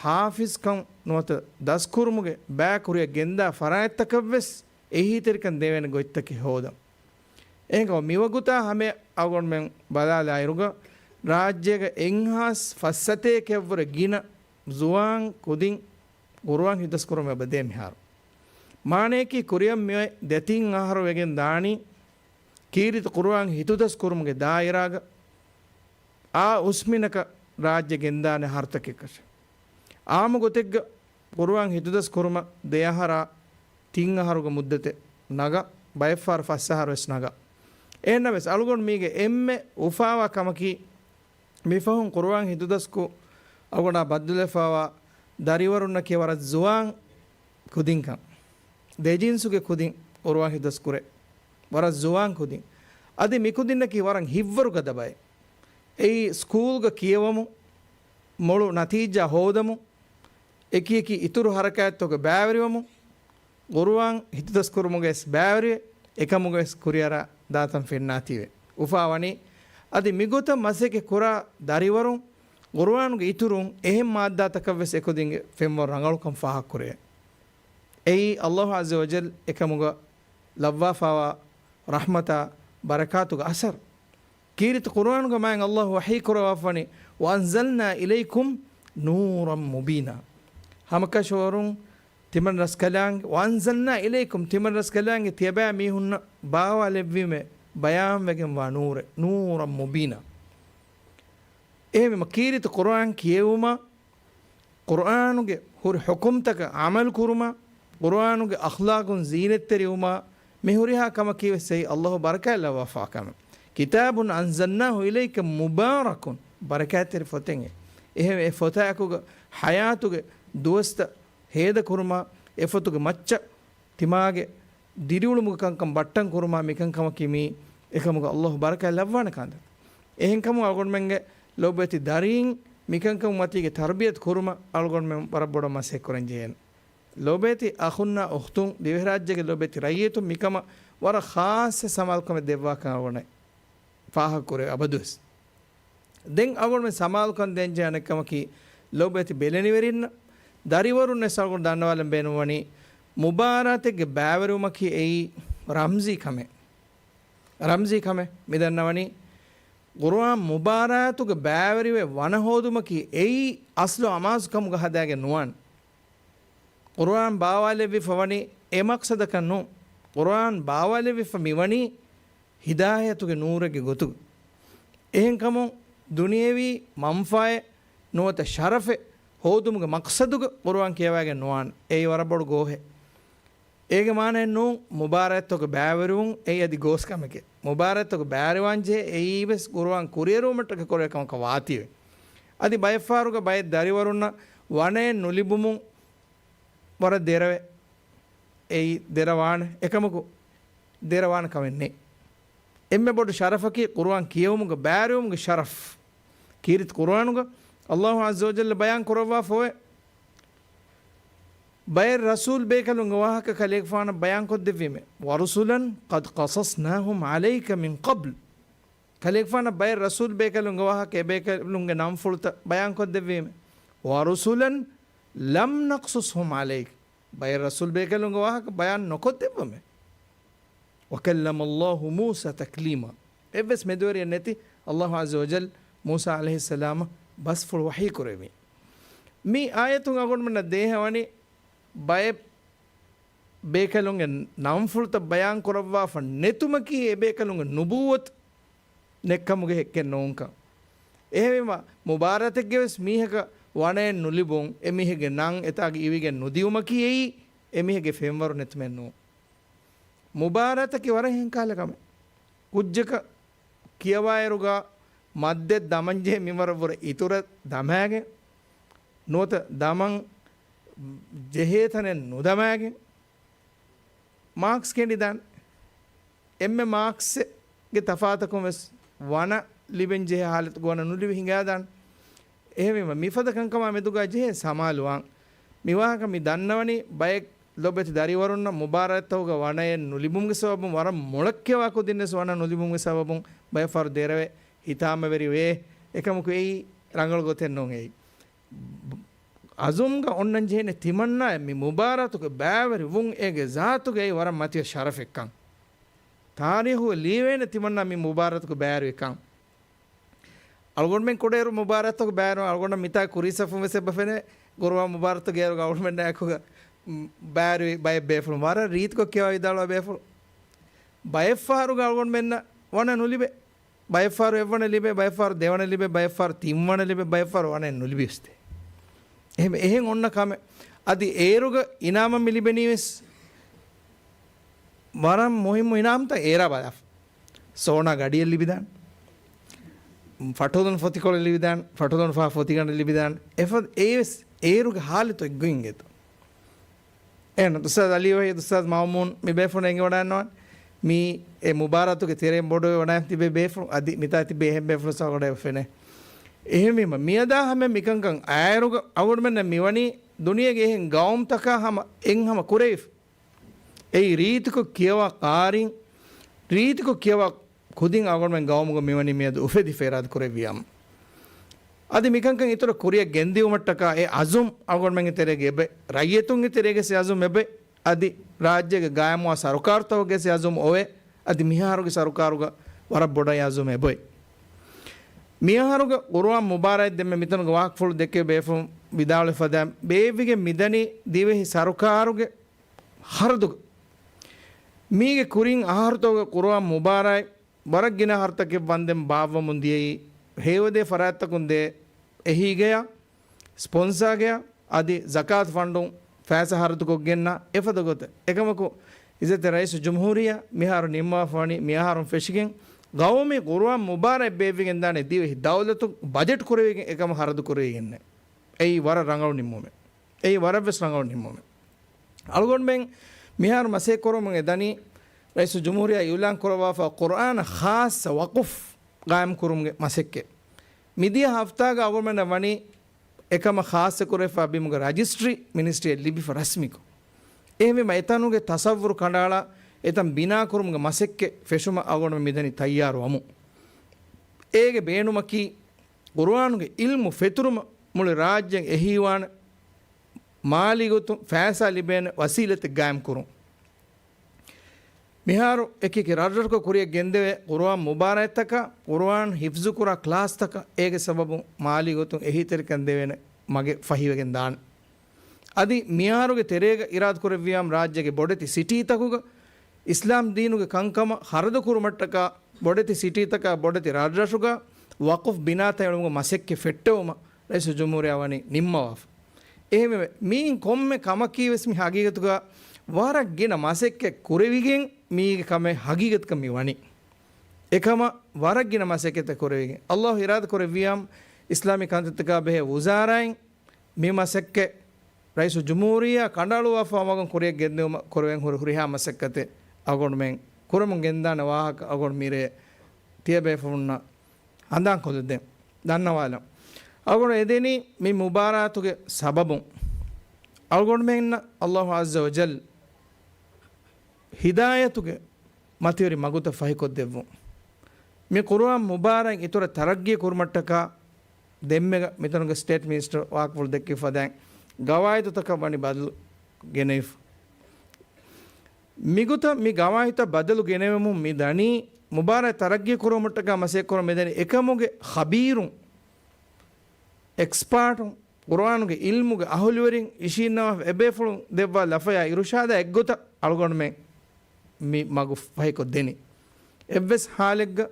ޙާފިޒްކަން ނުވަތަ ދަސްކުރުމުގެ ބައި ކުރިއަށް ގެންދާ ފަރާތްތަކަށްވެސް އެހީތެރިކަން ދެވޭނެ ގޮތްތަކެއް ހޯދަން. އެހެންކަމުން މިވަގުތާ ހަމަޔަށް އަޅުގަނޑުމެން ބަލާލާއިރުގަ، ރާއްޖޭގަ އެއްހާސް ފައްސަތޭކައަށްވުރެ ގިނަ ޒުވާން ކުދިން ޤުރުއާން ހިތުދަސްކުރަމުން އެބަދޭ މިހާރު. މާނަޔަކީ ކުރިއަށް މިއޮތް ދެތިން އަހަރު ވެގެން ދާނީ ކީރިތި ޤުރުއާން ހިތުދަސްކުރުމުގެ ދާއިރާގަ އާ އުސްމިނަކަށް ރާއްޖެ ގެންދާނެ އަހަރުތަކެއްކަށެއް. އާއްމު ގޮތެއްގަ ޤުރުއާން ހިތުދަސް ކުރުމަށް ދެ އަހަރާ ތިން އަހަރުގެ މުއްދަތެއް ނަގާ، ބައެއްފަހަރު ފަސް އަހަރު ވެސް ނަގާ. އެހެންނަމަވެސް، އަޅުގަނޑު މީގެ އެންމެ އުފާވާ ކަމަކީ، މިފަހުން ޤުރުއާން ހިތުދަސްކޮށް އަޅުގަނޑާ ބައްދަލުވެފާވާ ދަރިވަރުންނަކީ ވަރަށް ޒުވާން ކުދިންކަން. ދެޖިންސުގެ ކުދިން ޤުރުއާން ހިފްޒުކުރޭ. ވަރަށް ޒުވާން ކުދިން. އަދި މިކުދިންނަކީ ވަރަށް ހިތްވަރު ގަދަ ބައެއް. އެއީ ސްކޫލްގަ ކިޔެވަމުން، މޮޅު ނަތީޖާ ހޯދަމުން، އެކިއެކި އިތުރު ހަރަކާތްތަކުގަ ބައިވެރިވަމުން، ޤުރުއާން ހިތުދަސްކުރުމުގަވެސް ބައިވެރިވެ، އެކަމުގަވެސް ކުރިއަރާ ދާތަން ފެންނާތީވެ. އުފާވަނީ، އަދި މިގޮތަށް މަސައްކަތް ކުރާ ދަރިވަރުން ޤުރުއާނުގެ އިތުރުން އެހެން މާއްދާތަކަށްވެސް އެކުދިންގެ ފެންވަރު ރަނގަޅުކަން ފާހަގަކުރޭ. އެއީ ﷲ ޢައްޒަ ވަޖައްލަ އެކަމުގަ ލައްވާފާވާ ރަޙްމަތާ ބަރަކާތުގެ އަސަރު. ކީރިތި ޤުރުއާނުގެ މާތް ﷲ ވަޙީ ކުރައްވާފަވަނީ، "وَأَنزَلْنَا إِلَيْكُمْ نُورًا مُبِينًا." ހަމަކަށަވަރުން ތިމަން ރަސްކަލާނގެ، "وَأَنزَلْنَا إِلَيْكُمْ" ތިމަން ރަސްކަލާނގެ ތިޔަބައި މީހުންނަށް ބާވާލެއްވީމޭ ބަޔާންވެގެންވާ ނޫރެއް، "نُورًا مُبِينًا." އެހެންވީމަ ކީރިތި ޤުރުއާން ކިޔެވުމަށް، ޤުރުއާނުގެ ހުރި ޙުކުމްތަކަށް ޢަމަލު ކުރުމަށް، ޤުރުއާނުގެ އަޚްލާޤުން ޒީނަތްތެރިވުމަށް، މި ހުރިހާ ކަމަކީވެސް އެއީ ﷲ ބަރަކާތް ލައްވާފާ ކަމެއް. "كِتَابٌ أَنزَلْنَاهُ إِلَيْكَ مُبَارَكٌ." ބަރަކާތްތެރި ފޮތެއް. އެހެން އެ ފޮތާއެކުގަ ޙަޔާތުގެ ދުވަސްތައް ހޭދަކުރުމަށް، އެ ފޮތުގެ މައްޗަށް ތިމާގެ ދިރިއުޅުމުގެ ކަންކަން ބައްޓަން ކުރުމާ މިކަންކަމަކީ މީ އެކަމުގަ ﷲ ބަރަކާތް ލައްވާނެ ކަންތައް. އެހެންކަމުން އަޅުގަނޑުމެންގެ ލޯބިވެތި ދަރީން މިކަންކަމުގެ މަތީގެ ތަރުބިޔަތު ކުރުމަށް އަޅުގަނޑުމެން ވަރަށް ބޮޑަށް މަސައްކަތް ކުރަން ޖެހޭނެ. ލޯބިވެތި އަޚުންނާ އުޚްތުން، ދިވެހިރާއްޖޭގެ ލޯބިވެތި ރައްޔިތުން މިކަމަށް ވަރަށް ޚާއްޞަ ސަމާލުކަމެއް ދެއްވާކަން އަޅުގަނޑު ފާހަގަކުރޭ އަބަދުވެސް. ދެން އަޅުގަނޑުމެން ސަމާލުކަން ދޭންޖެހޭ އަނެއްކަމަކީ، ލޯބިވެތި ބެލެނިވެރިންނަށް، ދަރިވަރުންނަށް ވެސް އަޅުގަނޑު ދަންނަވާލަން ބޭނުންވަނީ، މުބާރާތެއްގެ ބައިވެރިވުމަކީ އެއީ ރަމްޒީ ކަމެއް. ރަމްޒީ ކަމެއް މި ދަންނަވަނީ، ޤުރުއާން މުބާރާތުގެ ބައިވެރިވެ ވަނަ ހޯދުމަކީ އެއީ އަސްލު އަމާޒު ކަމުގަ ހަދާގެން ނުވާނެ. ޤުރުއާން ބާވާލެއްވިފަ ވަނީ އެ މަޤްޞަދަކަށް ނޫން. ޤުރުއާން ބާވާލެއްވިފަ މި ވަނީ ހިދާޔަތުގެ ނޫރެއްގެ ގޮތުގަ. އެހެންކަމުން ދުނިޔެވީ މަންފާއެއް ނުވަތަ ޝަރަފެއް ހޯދުމުގެ މަޤްޞަދުގަ ޤުރުއާން ކިޔަވައިގެން ނުވާނެ. އެއީ ވަރަށް ބޮޑު ގޯހެއް. އޭގެ މާނައެއް ނޫން، މުބާރާތްތަކުގެ ބައިވެރިވުން އެއީ އަދި ގޯސް ކަމެކޭ. މުބާރާތްތަކުގެ ބައިވެރިވާންޖެހޭ އެއީ ވެސް ޤުރުއާން ކުރިއެރުވުމަށްޓަކައި ކުރެވޭ ކަމަކަށް ވާތީވެ. އަދި ބައެއްފަހަރުގަ ބައެއް ދަރިވަރުންނަށް ވަނައެއް ނުލިބުމުން ވަރަށް ދެރަވެ. އެއީ ދެރަވާނެ. އެކަމަކު ދެރަވާނެ ކަމެއް ނެތް. އެންމެ ބޮޑު ޝަރަފަކީ ޤުރުއާން ކިޔެވުމުގެ ބައިވެރިވުމުގެ ޝަރަފް. ކީރިތި ޤުރުއާނުގަ ﷲ ޢައްޒަ ވަޖައްލަ ބަޔާން ކުރައްވާފައޮތް، ބައެއް ރަސޫލް ބޭކަލުންގެ ވާހަކަ ކަލޭގެފާނަށް ބަޔާންކޮށްދެއްވީމޭ. "وَرُسُلًا قَدْ قَصَصْنَاهُمْ عَلَيْكَ مِنْ قَبْلُ." ކަލޭގެފާނަށް ބައެއް ރަސޫލް ބޭކަލުންގެ ވާހަކަ އެބޭކަލުންގެ ނަންފުޅުތައް ބަޔާންކޮށްދެއްވީމޭ. "وَرُسُلًا لَمْ نَقْصُصْهُمْ عَلَيْكَ." ބައެއް ރަސޫލް ބޭކަލުންގެ ވާހަކަ ބަޔާން ނުކޮށްދެއްވަމޭ. "وَكَلَّمَ اللَّهُ مُوسَى تَكْلِيمًا." އެއްވެސް މެދުވެރިއެއް ނެތި ﷲ ޢައްޒަ ވަޖައްލަ މޫސާ ޢަލައިހިއްސަލާމަށް ބަސްފުޅު ވަޙީ ކުރެވި. މި އާޔަތުން އަޅުގަނޑުމެންނަށް ދޭހަވަނީ ބައެއް ބޭކަލުންގެ ނަންފުޅުތައް ބަޔާން ކުރައްވާފަ ނެތުމަކީ އެ ބޭކަލުންގެ ނުބުއްވަތު ނެތްކަމުގެ ހެއްކެއް ނޫންކަން. އެހެންވީމަ، މުބާރާތެއްގެ ވެސް މީހަކަށް ވަނައެއް ނުލިބުން، އެ މީހެއްގެ ނަން އެތާގަ އިވިގެން ނުދިއުމަކީ އެއީ، އެ މީހެއްގެ ފެންވަރު ނެތުމެއް ނޫން. މުބާރާތަކީ ވަރަށް ހެންކަހަލަ ކަމެއް. ކުއްޖަކަށް ކިޔަވާއިރުގަ މައްދެއް ދަމަންޖެހޭ މިންވަރަށްވުރެ އިތުރަށް ދަމާގެން، ނުވަތަ ދަމަން ޖެހޭ ތަނެއް ނުދަމާގެން، މާކްސް ކެނޑިދާނެ. އެންމެ މާކްސްގެ ތަފާތަކުން ވެސް ވަނަ ލިބެން ޖެހޭ ހާލަތުގަ ވަނަ ނުލިބި ހިނގާދާނެ. އެހެންވީމަ، މިފަދަ ކަންކަމާ މެދުގަ ޖެހޭ ސަމާލުވާން. މިވާހަކަ މި ދަންނަވަނީ ބައެއް ލޮބެތި ދަރިވަރުންނަށް މުބާރާތްތަކުގަ ވަނައެއް ނުލިބުމުގެ ސަބަބުން ވަރަށް މޮޅަށް ކިޔަވާ ކުދިންވެސް ވަނަ ނުލިބުމުގެ ސަބަބުން ބައެއް ފަހަރު ދެރަވެ ހިތާމަވެރިވޭ. އެކަމަކު އެއީ ރަނގަޅު ގޮތެއް ނޫން އެއީ. އަޒުމްގަ އޮންނަން ޖެހޭނެ ތިމަންނާއަށް މި މުބާރާތުގެ ބައިވެރި ވުން އޭގެ ޒާތުގައި ވަރަށް މަތިވެ ޝަރަފެއްކަން. ތާރީހުގަ ލިޔެވޭނެ ތިމަންނާ މި މުބާރާތުގެ ބައިވެރިކަން. އަޅުގަނޑުމެން ކުޑައިރު މުބާރާތުގެ ބައިވެރި އަޅުގަނޑަށް މިތާ ކުރީ ސަފުން ވެސް އެބަ ފެނޭ، ގުރުއާން މުބާރާތުގެ އޭރުގަ އަޅުގަނޑުމެންނާ އެކުގަ، މް، ބައިވެރި ބައެއް ބޭފުޅުން ވަރަށް ރީތިކޮށް ކިޔަވާ ވިދާޅުވާ ބޭފުޅުން. ބައެއްފަހަރުގަ އަޅުގަނޑުމެންނަށް ވަނަ ނުލިބޭ. ބައެއްފަހަރު އެއްވަނަ ލިބޭ، ބައެއްފަހަރު ދެވަނަ ލިބޭ، ބައެއްފަހަރު ތިންވަނަ ލިބޭ، ބައެއްފަހަރު ވަނައެއް ނުލިބި ވެސް ދޭ. އެހެން، އެހެން އޮންނަ ކަމެއް. އަދި އޭރުގަ އިނާމަށް މި ލިބެނީ ވެސް ވަރަށް މުހިއްމު އިނާމްތައް އޭރާ ބަލާފަ. ސޯނާ ގަޑިއެއް ލިބިދާނެ. ފަޓުލުން ފޮތިކޮޅެއް ލިބިދާނެ. ފަޓުލުން ފަހަ ފޮތިގަނޑެއް ލިބިދާނެ. އެފަ-، އޭވެސް އޭރުގެ ހާލަތު އެއްގޮތް އިނގޭތޯ. އެހެން އުސްތާޛް ޢަލީ ވަޙީދު، އުސްތާޛް މައުމޫން، މި ބޭފުޅުން އެނގިވަޑައިގަންނަވާނެ. މީ އެ މުބާރާތުގެ ތެރެއިން ބޮޑުވެވަޑައި ތިބޭ ބޭފުޅުން އަދި މިތާ ތިބޭ އެހެން ބޭފުޅުން ސަވާލު ފެނޭ. އެހެންވީމަ، މިއަދާ ހަމަ މިކަންކަން އައިރުގަ އަޅުގަނޑުމެންނަށް މިވަނީ ދުނިޔޭގެ އެހެން ގައުމުތަކާ ހަމަ އެއްހަމަ ކުރެވިފަ. އެއީ ރީތިކޮށް ކިޔަވާ ޤާރީން، ރީތިކޮށް ކިޔަވާ ކުދިން އަޅުގަނޑުމެން ގައުމުގަ މިވަނީ މިއަދު އުފެދިފަ އިރާދަ ކުރެއްވިޔާމު. އަދި މިކަންކަން އިތުރަށް ކުރިއަށް ގެންދިއުމަށްޓަކާ އެ އަޒުމް އަޅުގަނޑުމެންގެ ތެރޭގަ އެބައޮތް، ރައްޔިތުންގެ ތެރޭގަ އެ އަޒުމް އެބައޮތް. އަދި ރާއްޖޭގަ ގާއިމްވާ ސަރުކާރުތަކުގެ އެ އަޒުމް އޮވޭ. އަދި މިހާރުގެ ސަރުކާރުގަ ވަރަށް ބޮޑަށް އެ އަޒުމް އެބައޮތް. މިއަހަރުގެ ޤުރުއާން މުބާރާތް ދެންމެ މިތަނުގެ ވާހަކަފުޅު ދެކޭ ބޭފުޅުން ވިދާޅުވެފަ ދާން ބޭއްވިގެން މިދަނީ ދިވެހި ސަރުކާރުގެ ހަރަދުގަ. މީގެ ކުރިން އަހަރުތަކުގެ ޤުރުއާން މުބާރާތް ވަރަށް ގިނަ އަހަރުތަކެއް ވަންދެން ބާއްވަމުން ދިޔައީ ހެޔޮދޭ ފަރާތްތަކުން ދޭ އެހީގެޔާ، ސްޕޮންސާގެޔާ އަދި ޒަކާތު ފަންޑުން ފައިސާ ހަރަދުކޮށްގެންނާ އެފަދަ ގޮތެއް. އެކަމަކު، އިއްޒަތްތެރި ރައީސުލްޖުމްހޫރިއްޔާ މިހާރު ނިންމަވާފަ ވަނީ މިއަހަރުން ފެށިގެން ގައުމީ ޤުރުއާން މުބާރާތް ބޭއްވިގެން ދާނެ ދިވެހި ދައުލަތުން ބަޖެޓް ކުރެވިގެން އެކަމަށް ހަރަދު ކުރެވިގެންނެއް. އެއީ ވަރަށް ރަނގަޅު ނިންމުމެއް. އެއީ ވަރަށްވެސް ރަނގަޅު ނިންމުމެއް. އަޅުގަނޑުމެން މިހާރު މަސައްކަތް ކުރަމުން އެ ދަނީ، ރައީސުލްޖުމްހޫރިއްޔާ އިޢުލާން ކުރައްވާފަ ޤުރުއާނަށް ޚާއްޞަ ވަޤުފް ޤާއިމް ކުރުމުގެ މަސައްކަތް. މިދިޔަ ހަފްތާގަ އަޅުގަނޑުމެންނަށް ވަނީ އެކަމަށް ޚާއްޞަ ކުރެވިފަ ބިމުގެ ރަޖިސްޓްރީ މިނިސްޓްރީއަށް ލިބިފަ ރަސްމީކޮށް. އެހެންވީމަ، އެތަނުގެ ތަޞައްވުރު ކަނޑައަޅާ، އެތަން ބިނާކުރުމުގެ މަސައްކަތް ފެށުމަށް އަޅުގަނޑުމެން މިދަނީ ތައްޔާރުވަމުން. އޭގެ ބޭނުމަކީ، ޤުރުއާނުގެ ޢިލްމު ފެތުރުމަށް މުޅި ރާއްޖެއަށް އެހީވާނެ މާލީ ގޮތުން ފައިސާ ލިބޭނެ ވަސީލަތެއް ގާއިމް ކުރުން. މިހާރު އެކިއެކި ރަށްރަށުގަ ކުރިއަށް ގެންދެވޭ ޤުރުއާން މުބާރާތްތަކާ، ޤުރުއާން ޙިފްޒުކުރާ ކްލާސްތަކަށް އޭގެ ސަބަބުން މާލީ ގޮތުން އެހީތެރިކަން ދެވޭނެ މަގެއް ފަހިވެގެން ދާނެ. އަދި މިހާރުގެ ތެރޭގަ އިރާދަކުރެއްވިޔާމު ރާއްޖޭގެ ބޮޑެތި ސިޓީތަކުގަ އިސްލާމް ދީނުގެ ކަންކަމަށް ހަރަދު ކުރުމަށްޓަކާ ބޮޑެތި ސިޓީތަކާ ބޮޑެތި ރަށްރަށުގަ ވަޤުފް ބިނާތައް އެޅުމުގެ މަސައްކަތް ފެއްޓެވުމަށް ރައީސުލްޖުމްހޫރިއްޔާ ވަނީ ނިންމަވާފަ. އެހެންވެ، މިއިން ކޮންމެ ކަމަކީ ވެސް މި ހަގީގަތުގަ ވަރަށް ގިނަ މަސައްކަތް ކުރެވިގެން މީގެ ކަމެއް ހަގީގަތަކަށް މި ވަނީ. އެކަމަށް ވަރަށް ގިނަ މަސައްކަތްތައް ކުރެވިގެން. އައްލާހު އިރާދަ ކުރެއްވިޔާމު، އިސްލާމީ ކަންތައްތަކާ ބެހޭ ވުޒާރާއިން މި މަސައްކަތް ރައީސުލްޖުމްހޫރިއްޔާ ކަނޑައަޅުއްވާފަ މަގުން ކުރިއަށް ގެންދިއުމަށް ކުރެވެން ހުރި ހުރިހާ މަސައްކަތެއް އަޅުގަނޑުމެން ކުރަމުން ގެންދާނެ ވާހަކަ އަޅުގަނޑު މިރޭ ތިޔަބޭފުޅުންނަށް ހަނދާންކޮށްލަދޭން. ދަންނަވާލަން. އަޅުގަނޑު އެދެނީ މި މުބާރާތުގެ ސަބަބުން އަޅުގަނޑުމެންނަށް އައްލާހު ޢައްޒަ ވަޖައްލަ ހިދާޔަތުގެ މަތިވެރި މަގުތައް ފަހިކޮށްދެއްވުން. މި ޤުރުއާން މުބާރާތް އިތުރަށް ތަރައްގީ ކުރުމަށްޓަކާ ދެންމެގަ މިތަނުގެ ސްޓޭޓް މިނިސްޓަރ ވާހަކަފުޅު ދެއްކި ފަދައިން ގަވާއިދުތަކަށް ވަނީ ބަދަލު ގެނެވިފަ. މިގޮތަށް މި ގަވާއިދުތައް ބަދަލު ގެނެވެމުން މި ދަނީ، މުބާރާތް ތަރައްގީ ކުރުމަށްޓަކާ މަސައްކަތް ކުރަމުން މިދަނީ އެކަމުގެ ޚަބީރުން، އެކްސްޕާޓުން، ޤުރުއާނުގެ ޢިލްމުގެ އަހުލުވެރިން އިށީންނަވާފަ އެބޭފުޅުން ދެއްވާ ލަފަޔާ އިރުޝާދާ އެއްގޮތަށް އަޅުގަނޑުމެން މި މަގު ފަހިކޮށްދެނީ. އެއްވެސް ޙާލެއްގަ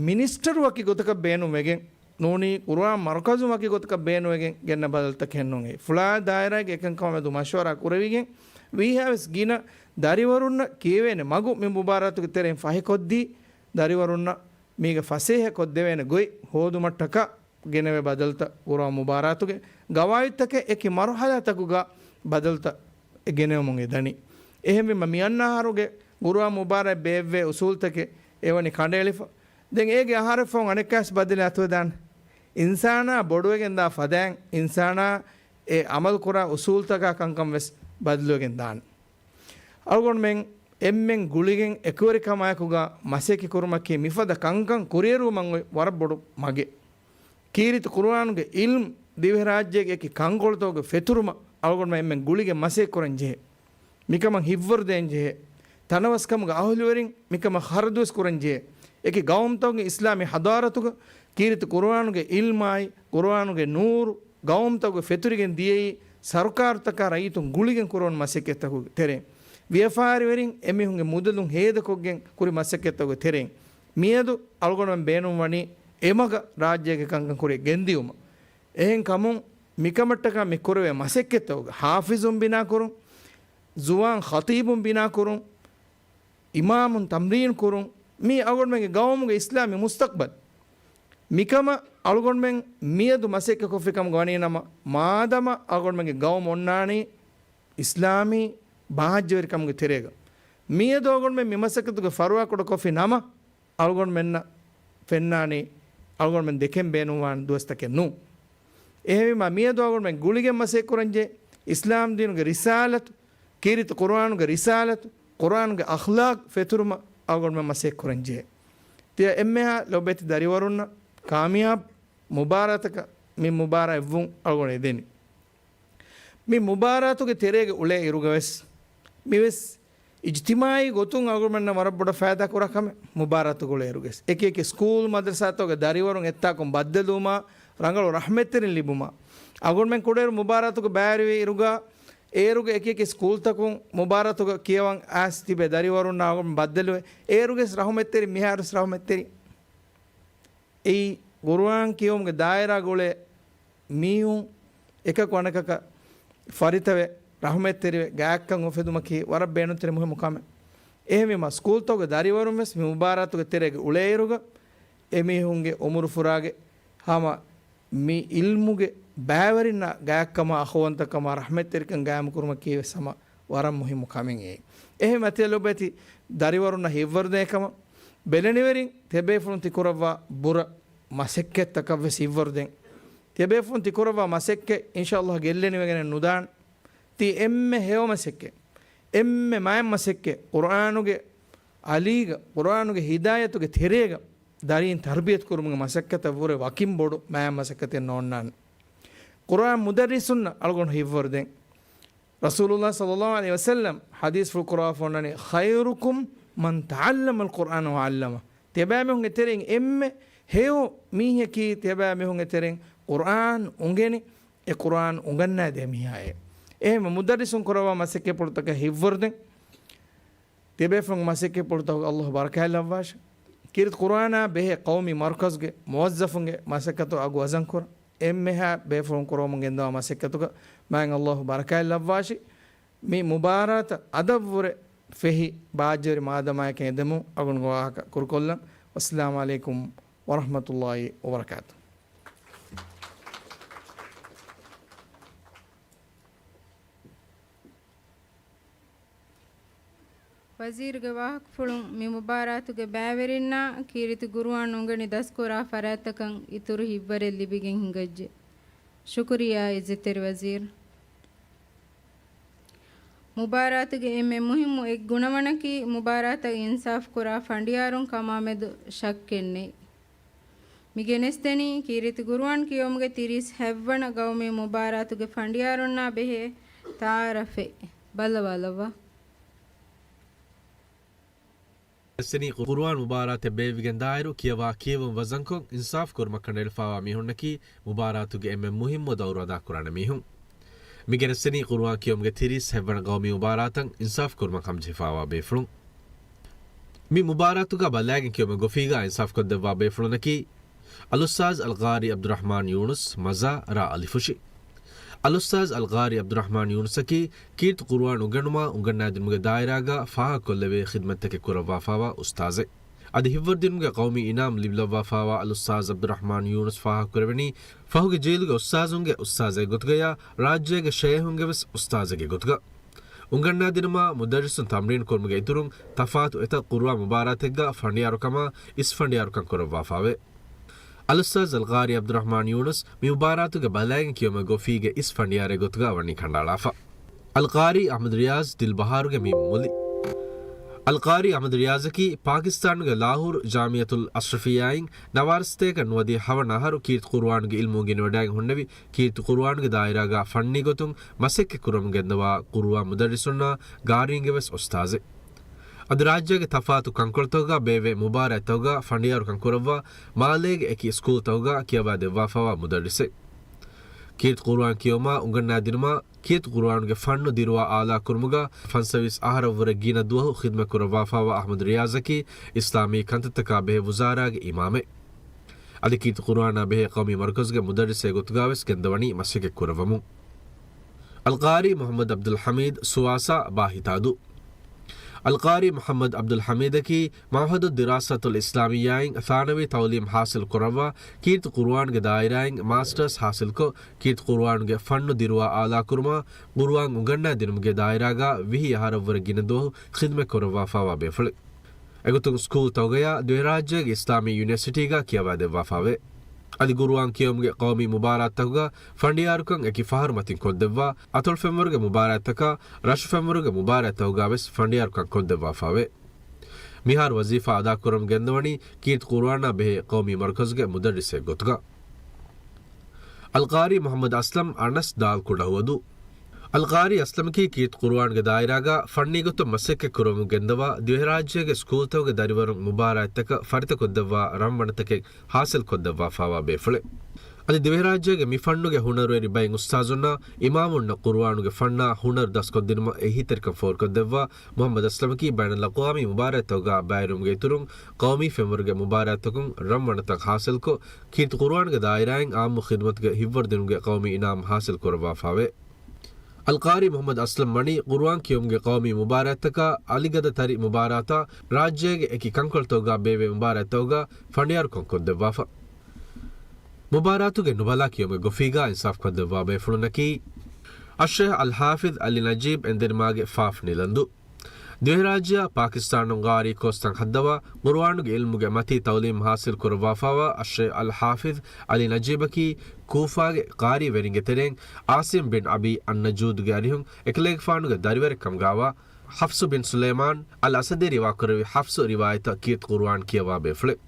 މިނިސްޓަރު ވަކި ގޮތަކަށް ބޭނުންވެގެން ނޫނީ، ޤުރުއާން މަރުކަޒު ވަކި ގޮތަކަށް ބޭނުންވެގެން ގެންނަ ބަދަލުތަކެއް ނޫން. އެ ފުޅާ ދާއިރާގެ އެކަންކަމާ މެދު މަޝްވަރާ ކުރެވިގެން ވީހާވެސް ގިނަ ދަރިވަރުންނަށް ކިޔެވޭނެ މަގު މި މުބާރާތުގެ ތެރެއިން ފަހިކޮށްދީ، ދަރިވަރުންނަށް މީގެ ފަސޭހަ ކޮށްދެވޭނެ ގޮތް ހޯދުމަށްޓަކާ ގެނެވޭ ބަދަލުތައް ޤުރުއާން މުބާރާތުގެ ގަވާއިދުތަކެއް އެކި މަރުޙަލާތަކުގަ ބަދަލުތައް ގެނެވެމުން އެދަނީ. އެހެންވީމަ، މި އަންނަ އަހަރުގެ ޤުރުއާން މުބާރާތް ބޭއްވޭ އުސޫލުތަކެއް އެވަނީ ކަނޑައެޅިފަ. ދެން އޭގެ އަހަރެއް ފަހުން އަނެއްކާވެސް ބަދަލެއް އަތުވެދާނެ. އިންސާނާ ބޮޑުވެގެން ދާ ފަދައިން، އިންސާނާ އެ ޢަމަލުކުރާ އުސޫލުތަކާ ކަންކަން ވެސް ބަދަލުވެގެން ދާނެ. އަޅުގަނޑުމެން އެންމެން ގުޅިގެން އެކުވެރިކަމާއެކުގަ މަސައްކަތް ކުރުމަކީ މިފަދަ ކަންކަން ކުރިއެރުވުމަށް އޮތް ވަރަށް ބޮޑު މަގެއް. ކީރިތި ޤުރުއާނުގެ ޢިލްމު ދިވެހިރާއްޖޭގެ އެކި ކަންކޮޅުތަކުގެ ފެތުރުމަށް އަޅުގަނޑުމެން އެންމެން ގުޅިގެން މަސައްކަތް ކުރަން ޖެހޭ. މިކަމަށް ހިތްވަރު ދޭން ޖެހޭ. ތަނަވަސްކަމުގެ އަހުލުވެރިން މިކަމަށް ޚަރަދުވެސް ކުރަން ޖެހޭ. އެކި ގައުމުތަކުގެ އިސްލާމީ ޙަޟާރަތުގަ ކީރިތި ޤުރުއާނުގެ ޢިލްމާއި، ޤުރުއާނުގެ ނޫރު، ގައުމުތަކުގަ ފެތުރިގެން ދިޔައީ، ސަރުކާރުތަކާ ރައްޔިތުން ގުޅިގެން ކުރެވުނު މަސައްކަތްތަކުގެ ތެރެއިން. ވިޔަފާރިވެރިން އެމީހުންގެ މުދަލުން ހޭދަކޮށްގެން ކުރި މަސައްކަތްތަކުގެ ތެރެއިން. މިއަދު އަޅުގަނޑުމެން ބޭނުންވަނީ އެމަގަށް ރާއްޖޭގެ ކަންކަން ކުރިއަށް ގެންދިއުމަށް. އެހެން ކަމުން މިކަމަށްޓަކާ މި ކުރެވޭ މަސައްކަތްތަކުގަ ޙާފިޒުން ބިނާކުރުން، ޒުވާން ޚަޠީބުން ބިނާކުރުން، އިމާމުން ތަމްރީން ކުރުން، މީ އަޅުގަނޑުމެންގެ ގައުމުގެ އިސްލާމީ މުސްތަޤްބަލް. މިކަމަށް އަޅުގަނޑުމެން މިއަދު މަސައްކަތް ކޮށްފި ކަމުގަ ވަނީ ނަމަ، މާދަމާ އަޅުގަނޑުމެންގެ ގައުމު އޮންނާނީ އިސްލާމީ ބާއްޖަވެރިކަމުގެ ތެރޭގަ. މިއަދު އަޅުގަނޑުމެން މި މަސައްކަތުގެ ފަރުވާކުޑަ ކޮށްފި ނަމަ، އަޅުގަނޑުމެންނަށް ފެންނާނީ އަޅުގަނޑުމެން ދެކެން ބޭނުންވާނެ ދުވަސްތަކެއް ނޫން. އެހެންވީމާ، މިއަދު އަޅުގަނޑުމެން ގުޅިގެން މަސައްކަތް ކުރަންޖެހޭ އިސްލާމް ދީނުގެ ރިސާލަތު، ކީރިތި ޤުރުއާނުގެ ރިސާލަތު، ޤުރުއާނުގެ އަޚްލާޤް ފެތުރުމަށް އަޅުގަނޑުމެން މަސައްކަތް ކުރަންޖެހޭ. ތިޔަ އެންމެހާ ލޮބުވެތި ދަރިވަރުންނަށް ކާމިޔާބު މުބާރާތަކަށް މި މުބާރާތް އެއްވުން އަޅުގަނޑު އެދެނީ. މި މުބާރާތުގެ ތެރޭގަ އުޅޭ އިރުގަވެސް، މިވެސް އިޖްތިމާޢީ ގޮތުން އަޅުގަނޑުމެންނަށް ވަރަށް ބޮޑަށް ފައިދާ ކުރާ ކަމެއް މުބާރާތުގަ އުޅޭ އިރުގަވެސް. އެކި އެކި ސްކޫލް މަދްރަސާތަކުގެ ދަރިވަރުން އެއްތާކުން ބައްދަލުވުމާ ރަނގަޅު ރަޙްމަތްތެރިން ލިބުމާ. އަޅުގަނޑުމެން ކުޑައިރު މުބާރާތުގަ ބައިވެރިވި އިރުގަ، އޭރުގެ އެކި އެކި ސްކޫލްތަކުން މުބާރާތުގަ ކިޔަވަން އައިސް ތިބޭ ދަރިވަރުންނާ އަޅުގަނޑުމެން ބައްދަލުވެ، އޭރުގެ ރަޙްމަތްތެރިން މިހާރުވެސް ރަޙްމަތްތެރިން. އެއީ ޤުރުއާން ކިޔެވުމުގެ ދާއިރާގަ އުޅޭ މީހުން އެކަކު އަނެކަކަށް ފަރިތަވެ، ރަޙުމަތްތެރިވެ، ގާތްކަން އުފެދުމަކީ ވަރަށް ބޭނުންތެރި މުހިއްމު ކަމެއް. އެހެންވީމާ، ސްކޫލްތަކުގެ ދަރިވަރުން ވެސް މި މުބާރާތުގެ ތެރޭގަ އުޅޭއިރުގަ، އެމީހުންގެ އުމުރު ފުރާގެ ހަމަ މި އިލްމުގެ ބައިވެރިންނާ ގާތްކަމާ، އަޚުވަންތަކަމާ، ރަޙްމަތްތެރިކަން ގާއިމުކުރުމަކީ ވެސް ހަމަ ވަރަށް މުހިއްމު ކަމެއް. އެހެން މަތި ލޮބުވެތި ދަރިވަރުންނަށް ހިތްވަރުދޭ ކަމަށް ބެލެނިވެރިން ތިޔަބޭފުޅުން ތިކުރައްވާ ބުރަ މަސައްކަތްތަކަށްވެސް ހިތްވަރުދޭން. ތިޔަބޭފުޅުން ތިކުރައްވާ މަސައްކަތް އިންޝާﷲ ގެއްލެނިވެގެނެއް ނުދާނެ. ތި އެންމެ ހެޔޮ މަސައްކަތް، އެންމެ މާތް މަސައްކަތް، ޤުރުއާނުގެ އަލީގަ، ޤުރުއާނުގެ ހިދާޔަތުގެ ތެރޭގަ ދަރީން ތަރްބިޔަތު ކުރުމުގެ މަސައްކަތަށްވުރެ ވަކިން ބޮޑު މާތް މަސައްކަތެއް ނޯންނާނެ. ޤުރުއާން މުދައްރިސުންނަށް އަޅުގަނޑު ހިތްވަރުދޭން. ރަސޫލުﷲ ޞައްލަﷲ ޢަލައިހި ވަސައްލަމް ޙަދީޘްފުޅު ކުރައްވާފަ އޮންނަނީ، "خيركم من تعلم القرآن وعلمه." ތިޔަބައިމީހުންގެ ތެރެއިން އެންމެ ހެޔޮ މީހަކީ ތިޔަބައިމީހުންގެ ތެރެއިން ޤުރުއާން އުނގެނި، އެ ޤުރުއާން އުނގަންނާދޭ މީހާއޭ. އެހެންވެ، މުދައްރިސުން ކުރައްވާ މަސައްކަތްޕުޅުތަކަށް ހިތްވަރުދޭން. ތިޔަބޭފުޅުންގެ މަސައްކަތްޕުޅުތަކުގެ ﷲ ބަރަކާތް ލައްވާށި. ކީރިތި ޤުރުއާނާ ބެހޭ ޤައުމީ މަރުކަޒުގެ މުވައްޒަފުންގެ މަސައްކަތު އަގު ވަޒަންކުރަން. އެންމެހާ ބޭފުޅުން ކުރަމުން ގެންދަވާ މަސައްކަތުގަ މާތް ﷲ ބަރަކާތް ލައްވާށި. މި މުބާރާތަށް އަދަށްވުރެ ފެހި ބާއްޖަވެރި މާދަމާއެކަން އެދެމުން އަޅުގަނޑުގެ ވާހަކަ ކުރުކޮށްލަން. ވައްސަލާމު ޢަލައިކުމް ވަރަޙްމަތުﷲ ވަބަރަކާތު. ވަޒީރުގެ ވާހަކަފުޅުން މި މުބާރާތުގެ ބައިވެރިންނާ ކީރިތި ޤުރުއާން އުނގެނި ދަސްކުރާ ފަރާތްތަކަށް އިތުރު ހިތްވަރެއް ލިބިގެން ހިނގައްޖެ. ޝުކުރިއްޔާ ޢިއްޒަތްތެރި ވަޒީރު. މުބާރާތުގެ އެންމެ މުހިއްމު އެއް ގުނަވަނަކީ މުބާރާތަށް އިންސާފު ކުރާ ފަނޑިޔާރުން ކަމާ މެދު ޝައްކެއް ނެތް. މި ގެނެސްދެނީ ކީރިތި ޤުރުއާން ކިޔެވުމުގެ ތިރީސް ހަތްވަނަ ޤައުމީ މުބާރާތުގެ ފަނޑިޔާރުންނާ ބެހޭ ތަޢާރަފެއް. ބައްލަވާލައްވާ. ގެނެސްދެނީ ޤުރުއާން މުބާރާތެއް ބޭއްވިގެން ދާއިރު ކިޔަވާ ކިޔެވުން ވަޒަންކޮށް އިންސާފު ކުރުމަށް ކަނޑައެޅިފައިވާ މީހުންނަކީ މުބާރާތުގެ އެންމެ މުހިއްމު ދައުރު އަދާކުރާނެ މީހުން. މި ގެނެސްދެނީ ޤުރުއާން ކިޔެވުމުގެ ތިރީސް ހަތްވަނަ ޤައުމީ މުބާރާތަށް އިންސާފު ކުރުމަށް ހަމަޖެހިފައިވާ ބޭފުޅުން. މި މުބާރާތުގަ ބަލައިގެން ކިޔެވުމުގެ ގޮފީގަ އިންސާފުކޮށްދެއްވާ ބޭފުޅުންނަކީ، އަލްއުސްތާޛް އަލްޤާރީ ޢަބްދުއްރަޙްމާން ޔޫނުސް، މަޒާ، ރ. އަލިފުށި. އަލްއުސްތާޛް އަލްޤާރީ ޢަބްދުއްރަޙްމާން ޔޫނުސަކީ ކީރިތި ޤުރުއާން އުނގެނުމާ އުނގަންނާދިނުމުގެ ދާއިރާގަ ފާހަގަކޮށްލެވޭ ޚިދްމަތްތަކެއް ކުރައްވާފައިވާ އުސްތާޛެއް. އަދި ހިތްވަރުދިނުމުގެ ޤައުމީ އިނާމް ލިބިލައްވާފައިވާ އަލްއުސްތާޛް ޢަބްދުއްރަޙްމާން ޔޫނުސް ފާހަގަކުރެވެނީ، ފަހުގެ ޖީލުގެ އުސްތާޛުންގެ އުސްތާޛެއް ގޮތުގަޔާ، ރާއްޖޭގެ ޝައިޚުންގެ ވެސް އުސްތާޛެއްގެ ގޮތުގަ. އުނގަންނާދިނުމާ މުދައްރިސުން ތަމްރީން ކުރުމުގެ އިތުރުން، ތަފާތު އެތައް ޤުރުއާން މުބާރާތެއްގަ ފަނޑިޔާރުކަމާ އިސް ފަނޑިޔާރުކަން ކުރައްވާފައިވޭ. އަލްއުސްތާޛް އަލްޤާރީ ޢަބްދުއްރަޙްމާން ޔޫނުސް މި މުބާރާތުގެ ބަލައިގެން ކިޔެވުމުގެ ގޮފީގެ އިސް ފަނޑިޔާރެއް ގޮތުގަ ވަނީ ކަނޑައަޅާފަ. އަލްޤާރީ އަޙްމަދު ރިޔާޒް ދިލްބަހާރުގެ މި މުލި. އަލްޤާރީ އަޙްމަދު ރިޔާޒަކީ ޕާކިސްތާނުގެ ލާހޫރު ޖާމިޢަތުލް އަޝްރަފިއްޔާއިން ނަވާރަ ސަތޭކަ ނުވަދިހަ ހަވަނަ އަހަރު ކީރިތި ޤުރުއާނުގެ އިލްމު އުނގެނިވަޑައިގެން ހުންނެވި، ކީރިތި ޤުރުއާނުގެ ދާއިރާގަ ފަންނީ ގޮތުން މަސައްކަތް ކުރަމުން ގެންދަވާ ޤުރުއާން މުދައްރިސުންނާ ގާރީންގެ ވެސް އުސްތާޛެއް. އަދި ރާއްޖޭގެ ތަފާތު ކަންކޮޅުތަކުގަ ބޭއްވޭ މުބާރާތްތަކުގަ ފަނޑިޔާރުކަން ކުރައްވާ، މާލޭގެ އެކި ސްކޫލްތަކުގަ ކިޔަވާ ދެއްވާފައިވާ މުދައްރިސެއް. ކީރިތި ޤުރުއާން ކިޔެވުމާ އުނގަންނާދިނުމާ، ކީރިތި ޤުރުއާނުގެ ފަންނު ދިރުވާ އާލާކުރުމުގަ ފަންސަވީސް އަހަރަށްވުރެ ގިނަ ދުވަހު ޚިދްމަތް ކުރައްވާފައިވާ އަޙްމަދު ރިޔާޒަކީ އިސްލާމީ ކަންތައްތަކާ ބެހޭ ވުޒާރާގެ އިމާމެއް. އަދި ކީރިތި ޤުރުއާނާ ބެހޭ ޤައުމީ މަރުކަޒުގެ މުދައްރިސެއް ގޮތުގަވެސް ގެންދަވަނީ މަސައްކަތް ކުރައްވަމުން. އަލްޤާރީ މުޙައްމަދު ޢަބްދުލް ޙަމީދު ސުވާސާ ބާހިތާދޫ. އަލްޤާރީ މުޙައްމަދު ޢަބްދުލް ޙަމީދަކީ މަޢުހަދު ދިރާސާތުލް އިސްލާމިއްޔާއިން ޘާނަވީ ތަޢުލީމް ޙާޞިލް ކުރައްވާ، ކީރިތި ޤުރުއާންގެ ދާއިރާއިން މާސްޓަރސް ޙާޞިލްކޮށް، ކީރިތި ޤުރުއާންގެ ފަންނު ދިރުވާ އާލާކުރުމާ، ޤުރުއާން އުނގަންނާދިނުމުގެ ދާއިރާގަ ވިހި އަހަރަށްވުރެ ގިނަ ދުވަހު ޚިދުމަތް ކުރައްވާފާވާ ބޭފުޅެއް. އެގޮތުން ސްކޫލްތަކުގަޔާ ދިވެހިރާއްޖޭގެ އިސްލާމީ ޔުނިވަރސިޓީގަ ކިޔަވާދެއްވާފާވޭ. އަދި ޤުރުއާން ކިޔެވުމުގެ ޤައުމީ މުބާރާތްތަކުގަ ފަނޑިޔާރުކަން އެކި ފަހަރު މަތިން ކޮށްދެއްވާ، އަތޮޅު ފެންވަރުގެ މުބާރާތްތަކާ، ރަށު ފެންވަރުގެ މުބާރާތްތަކުގަ ވެސް ފަނޑިޔާރުކަން ކޮށްދެއްވާފާވޭ. މިހާރު ވަޒީފާ އަދާކުރަމުން ގެންދަވަނީ ކީރިތި ޤުރުއާނާ ބެހޭ ޤައުމީ މަރުކަޒުގެ މުދައްރިސެއް ގޮތުގަ. އަލްޤާރީ މުޙައްމަދު އަސްލަމް އަނަސް ދާލް ކުޑަހުވަދޫ. އަލްޤާރީ އަސްލަމަކީ ކީރިތި ޤުރުއާންގެ ދާއިރާގަ ފަންނީ ގޮތުން މަސައްކަތް ކުރަމުން ގެންދަވާ، ދިވެހިރާއްޖޭގެ ސްކޫލްތަކުގެ ދަރިވަރުން މުބާރާތްތަކަށް ފަރިތަކޮށްދެއްވާ ރަންވަނަތަކެއް ޙާޞިލްކޮށްދެއްވާފާވާ ބޭފުޅެއް. އަދި ދިވެހިރާއްޖޭގެ މި ފަންނުގެ ހުނަރުވެރި ބައެއް އުސްތާޒުންނާ އިމާމުންނަށް ޤުރުއާނުގެ ފަންނާ ހުނަރު ދަސްކޮށްދިނުމަށް އެހީތެރިކަން ފޯރުކޮށްދެއްވާ މުޙައްމަދު އަސްލަމަކީ ބައިނަލްއަޤްވާމީ މުބާރާތްތަކުގަ ބައިވެރިވުމުގެ އިތުރުން، ޤައުމީ ފެންވަރުގެ މުބާރާތްތަކުން ރަންވަނަތައް ޙާޞިލްކޮށް، ކީރިތި ޤުރުއާންގެ ދާއިރާއިން ޢާއްމު ޚިދުމަތުގެ ހިތްވަރުދިނުމުގެ ޤައުމީ އިނާމް ޙާޞިލް ކުރައްވާފާވޭ. އަލްޤާރީ މުޙައްމަދު އަސްލަމް ވަނީ ޤުރުއާން ކިޔެވުމުގެ ޤައުމީ މުބާރާތްތަކާ، އަލިގަދަ ތަރި މުބާރާތާ، ރާއްޖޭގެ އެކި ކަންކޮޅުތަކުގަ ބޭއްވޭ މުބާރާތްތަކުގަ ފަނޑިޔާރުކަން ކޮށްދެއްވާފަ. މުބާރާތުގެ ނުބަލާ ކިޔުމުގެ ގޮފީގަ އިންސާފް ކޮށްދެއްވާ ބޭފުޅުންނަކީ، އައްޝައިޚް އަލްޙާފިޡް ޢަލީ ނަޖީބް އެންދެނިމާގެ ފާފް ނިލަންދޫ. ދިވެހިރާއްޖެއާ ޕާކިސްތާނުން ޤާރީ ކޯސްތައް ހައްދަވާ، ޤުރުއާނުގެ ޢިލްމުގެ މަތީ ތަޢުލީމް ޙާޞިލް ކުރައްވާފާވާ އައްޝައިޚް އަލްޙާފިޡް ޢަލީ ނަޖީބަކީ، ކޫފާގެ ޤާރީވެރިންގެ ތެރެއިން ޢާޞިމް ބިން އަބީ އައްނަޖޫދުގެ އަރިހުން އެކަލޭގެފާނުގެ ދަރިވަރެއް ކަމުގައިވާ، ޙަފްޞު ބިން ސުލައިމާން އަލް އަސަދީ ރިވާކުރެއްވި ޙަފްޞު ރިވާޔަތަށް ކީރިތި ޤުރުއާން ކިޔަވާ ބޭފުޅެއް.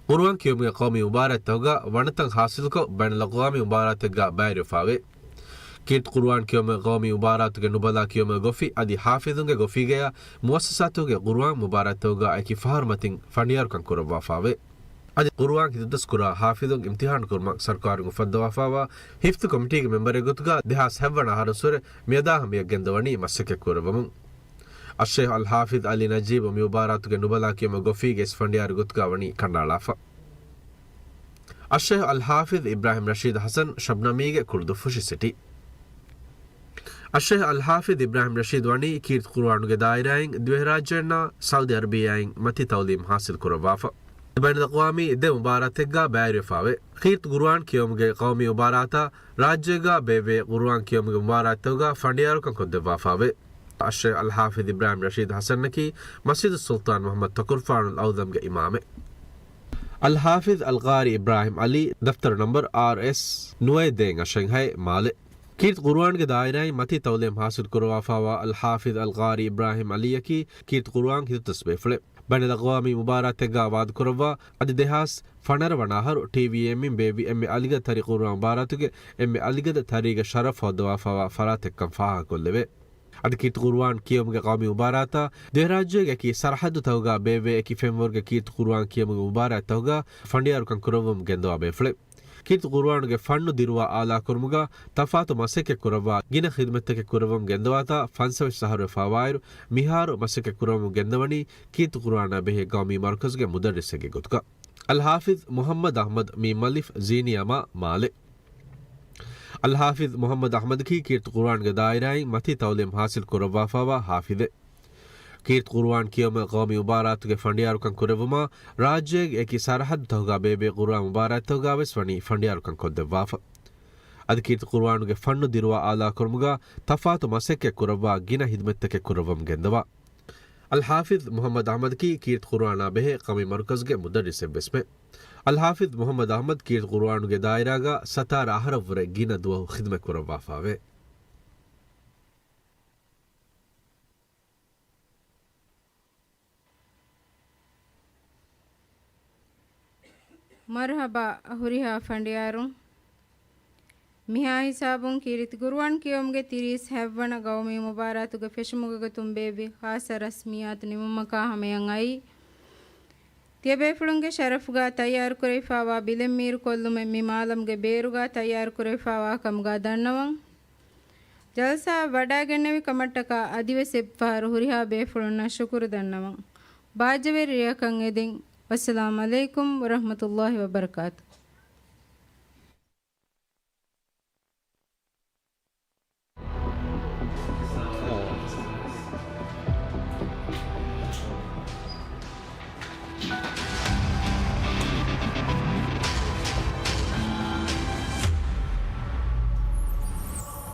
ޤުރުއާން ކިޔުމުގެ ޤައުމީ މުބާރާތްތަކުގަ ވަނަތައް ޙާޞިލްކޮށް، ބައިނަލްއަޤްވާމީ މުބާރާތެއްގަ ބައިވެރިވެފާވޭ. ކީރިތި ޤުރުއާން ކިޔުމުގެ ޤައުމީ މުބާރާތުގެ ނުބަލާ ކިޔުމުގެ ގޮފި އަދި ޙާފިޡުންގެ ގޮފީގަޔާ މުއައްސަސާތުގެ ޤުރުއާން މުބާރާތްތަކުގަ އެކި ފަހަރު މަތިން ފަނޑިޔާރުކަން ކުރައްވާފާވޭ. އަދި ޤުރުއާން ހިތުދަސްކުރާ ޙާފިޡުން އިމްތިޙާނު ކުރުމަށް ސަރުކާރުން އުފައްދަވާފާވާ ޙިފްޡު ކޮމިޓީގެ މެމްބަރެއް ގޮތުގަ ދެހާސް ހަތްވަނަ އަހަރުންސުރެ މިއަދާ ހަމަޔަށް ގެންދަވަނީ މަސައްކަތް ކުރައްވަމުން. އައްޝައިޚް އަލްޙާފިޡް ޢަލީ ނަޖީބު މި މުބާރާތުގެ ނުބަލާ ކިޔުމުގެ ގޮފީގެ އިސް ފަނޑިޔާރު ގޮތުގަ ވަނީ ކަނޑައަޅާފަ. އައްޝައިޚް އަލްޙާފިޡް އިބްރާހިމް ރަޝީދު ޙަސަން ޝަބްނަމީގެ ކުޅުދުއްފުށި ސިޓީ. އައްޝައިޚް އަލްޙާފިޡް އިބްރާހިމް ރަޝީދު ވަނީ ކީރިތި ޤުރުއާނުގެ ދާއިރާއިން ދިވެހިރާއްޖެއިންނާ ސައުދި އަރަބިއްޔާއިން މަތީ ތަޢުލީމް ޙާޞިލް ކުރައްވާފަ. ބައިނަލްއަޤްވާމީ ދެ މުބާރާތެއްގަ ބައިވެރިވެފާވޭ. ކީރިތި ޤުރުއާން ކިޔެވުމުގެ ޤައުމީ މުބާރާތާ، ރާއްޖޭގަ ބޭއްވޭ ޤުރުއާން ކިޔެވުމުގެ މުބާރާތްތަކުގަ ފަނޑިޔާރުކަން ކޮށްދެއްވާފާވޭ. އައްޝައިޚް އަލްޙާފިޡް އިބްރާހިމް ރަޝީދު ޙަސަންއަކީ މަސްޖިދު ސުލްޠާން މުޙައްމަދު ތަކުރުފާނުލް އަޢުޡަމްގެ އިމާމެއް. އަލްޙާފިޡް އަލްޤާރީ އިބްރާހިމް ޢަލީ، ދަފްތަރު ނަންބަރު އާރްއެސް ނުވައެއް ދޭއް އަށެއްހައެއް، މާލެ. ކީރިތި ޤުރުއާންގެ ދާއިރާއިން މަތީ ތަޢުލީމް ޙާޞިލް ކުރައްވާފާވާ އަލްޙާފިޡް އަލްޤާރީ އިބްރާހިމް ޢަލީއަކީ ކީރިތި ޤުރުއާން ހިތުދަސް ބޭފުޅެއް. ބައިނަލްއަޤްވާމީ މުބާރާތެއްގަ ވާދަކުރައްވާ، އަދި ދެހާސް ފަނަރަ ވަނަ އަހަރު ޓީވީއެމްއިން ބޭއްވި އެންމެ އަލިގަދަ ތަރި ޤުރުއާން މުބާރާތުގެ އެންމެ އަލިގަދަ ތަރީގެ ޝަރަފް ހޯއްދަވާފާވާ ފަރާތެއްކަން ފާހަގަކޮށްލެވޭ. އަދި ކީރިތި ޤުރުއާން ކިޔެވުމުގެ ޤައުމީ މުބާރާތާ، ދިވެހިރާއްޖޭގެ އެކި ސަރަޙައްދުތަކުގަ ބޭއްވޭ އެކި ފެންވަރުގެ ކީރިތި ޤުރުއާން ކިޔެވުމުގެ މުބާރާތްތަކުގަ ފަނޑިޔާރުކަން ކުރައްވަމުން ގެންދަވާ ބޭފުޅެއް. ކީރިތި ޤުރުއާނުގެ ފަންނު ދިރުވާ އާލާކުރުމުގަ ތަފާތު މަސައްކަތް ކުރައްވާ ގިނަ ޚިދުމަތްތަކެއް ކުރައްވަމުން ގެންދަވާތާ ފަންސަވީސް އަހަރު ވެފާވާއިރު، މިހާރު މަސައްކަތް ކުރައްވަމުން ގެންދަވަނީ ކީރިތި ޤުރުއާނާ ބެހޭ ޤައުމީ މަރުކަޒުގެ މުދައްރިސެއްގެ ގޮތުގަ. އަލްޙާފިޡް މުޙައްމަދު އަޙްމަދު މީމް އަލިފް ޒީނީ އަމާ، މާލެ. އަލްޙާފިޡް މުޙައްމަދު އަޙްމަދަކީ ކީރިތި ޤުރުއާންގެ ދާއިރާއިން މަތީ ތަޢުލީމް ޙާޞިލް ކުރައްވާފާވާ ޙާފިޡެއް. ކީރިތި ޤުރުއާން ކިޔެވުމުގެ ޤައުމީ މުބާރާތުގެ ފަނޑިޔާރުކަން ކުރެއްވުމާ، ރާއްޖޭގެ އެކި ސަރަޙައްދުތަކުގަ ބޭއްވޭ ޤުރުއާން މުބާރާތްތަކުގަ ވެސް ވަނީ ފަނޑިޔާރުކަން ކޮށްދެއްވާފަ. އަދި ކީރިތި ޤުރުއާނުގެ ފަންނު ދިރުވާ އާލާކުރުމުގަ ތަފާތު މަސައްކަތް ކުރައްވާ ގިނަ ޚިދުމަތްތަކެއް ކުރައްވަމުން ގެންދަވާ. އަލްޙާފިޡް މުޙައްމަދު އަޙްމަދަކީ ކީރިތި ޤުރުއާނާ ބެހޭ ޤައުމީ މަރުކަޒުގެ މުދައްރިސެއްވެސްމެ. އަލްޙާފިޡް މުޙައްމަދު އަޙްމަދު ކީރިތި ޤުރުއާނުގެ ދާއިރާގަ ސަތާރަ އަހަރަށްވުރެ ގިނަ ދުވަހު ޚިދުމަތް ކުރައްވާފާވޭ. މަރުޙަބާ ހުރިހާ ފަނޑިޔާރުން. މިހާ ހިސާބުން ކީރިތި ޤުރުއާން ކިޔެވުމުގެ ތިރީސް ހަތްވަނަ ޤައުމީ މުބާރާތުގެ ފެށުމުގެ ގޮތުން ބޭއްވި ޚާއްޞަ ރަސްމިއްޔާތު ނިމުމަކާ ހަމަޔަށް އައީ، ތިޔަބޭފުޅުންގެ ޝަރަފުގަ ތައްޔާރުކުރެވިފާވާ ބިލެއް މީރުކޮށްލުމެއް މި މާލަމުގެ ބޭރުގަ ތައްޔާރުކުރެވިފާވާ ކަމުގަ ދަންނަވަން. ޖަލްސާއަށް ވަޑައިގެންނެވި ކަމަށްޓަކާ އަދިވެސް އެއްފަހަރު ހުރިހާ ބޭފުޅުންނަށް ޝުކުރު ދަންނަވަން. ބާއްޖަވެރި ރެއަކަށް އެދެން. ވައްސަލާމް ޢަލައިކުމް ވަރަޙްމަތުﷲ ވަބަރަކާތު.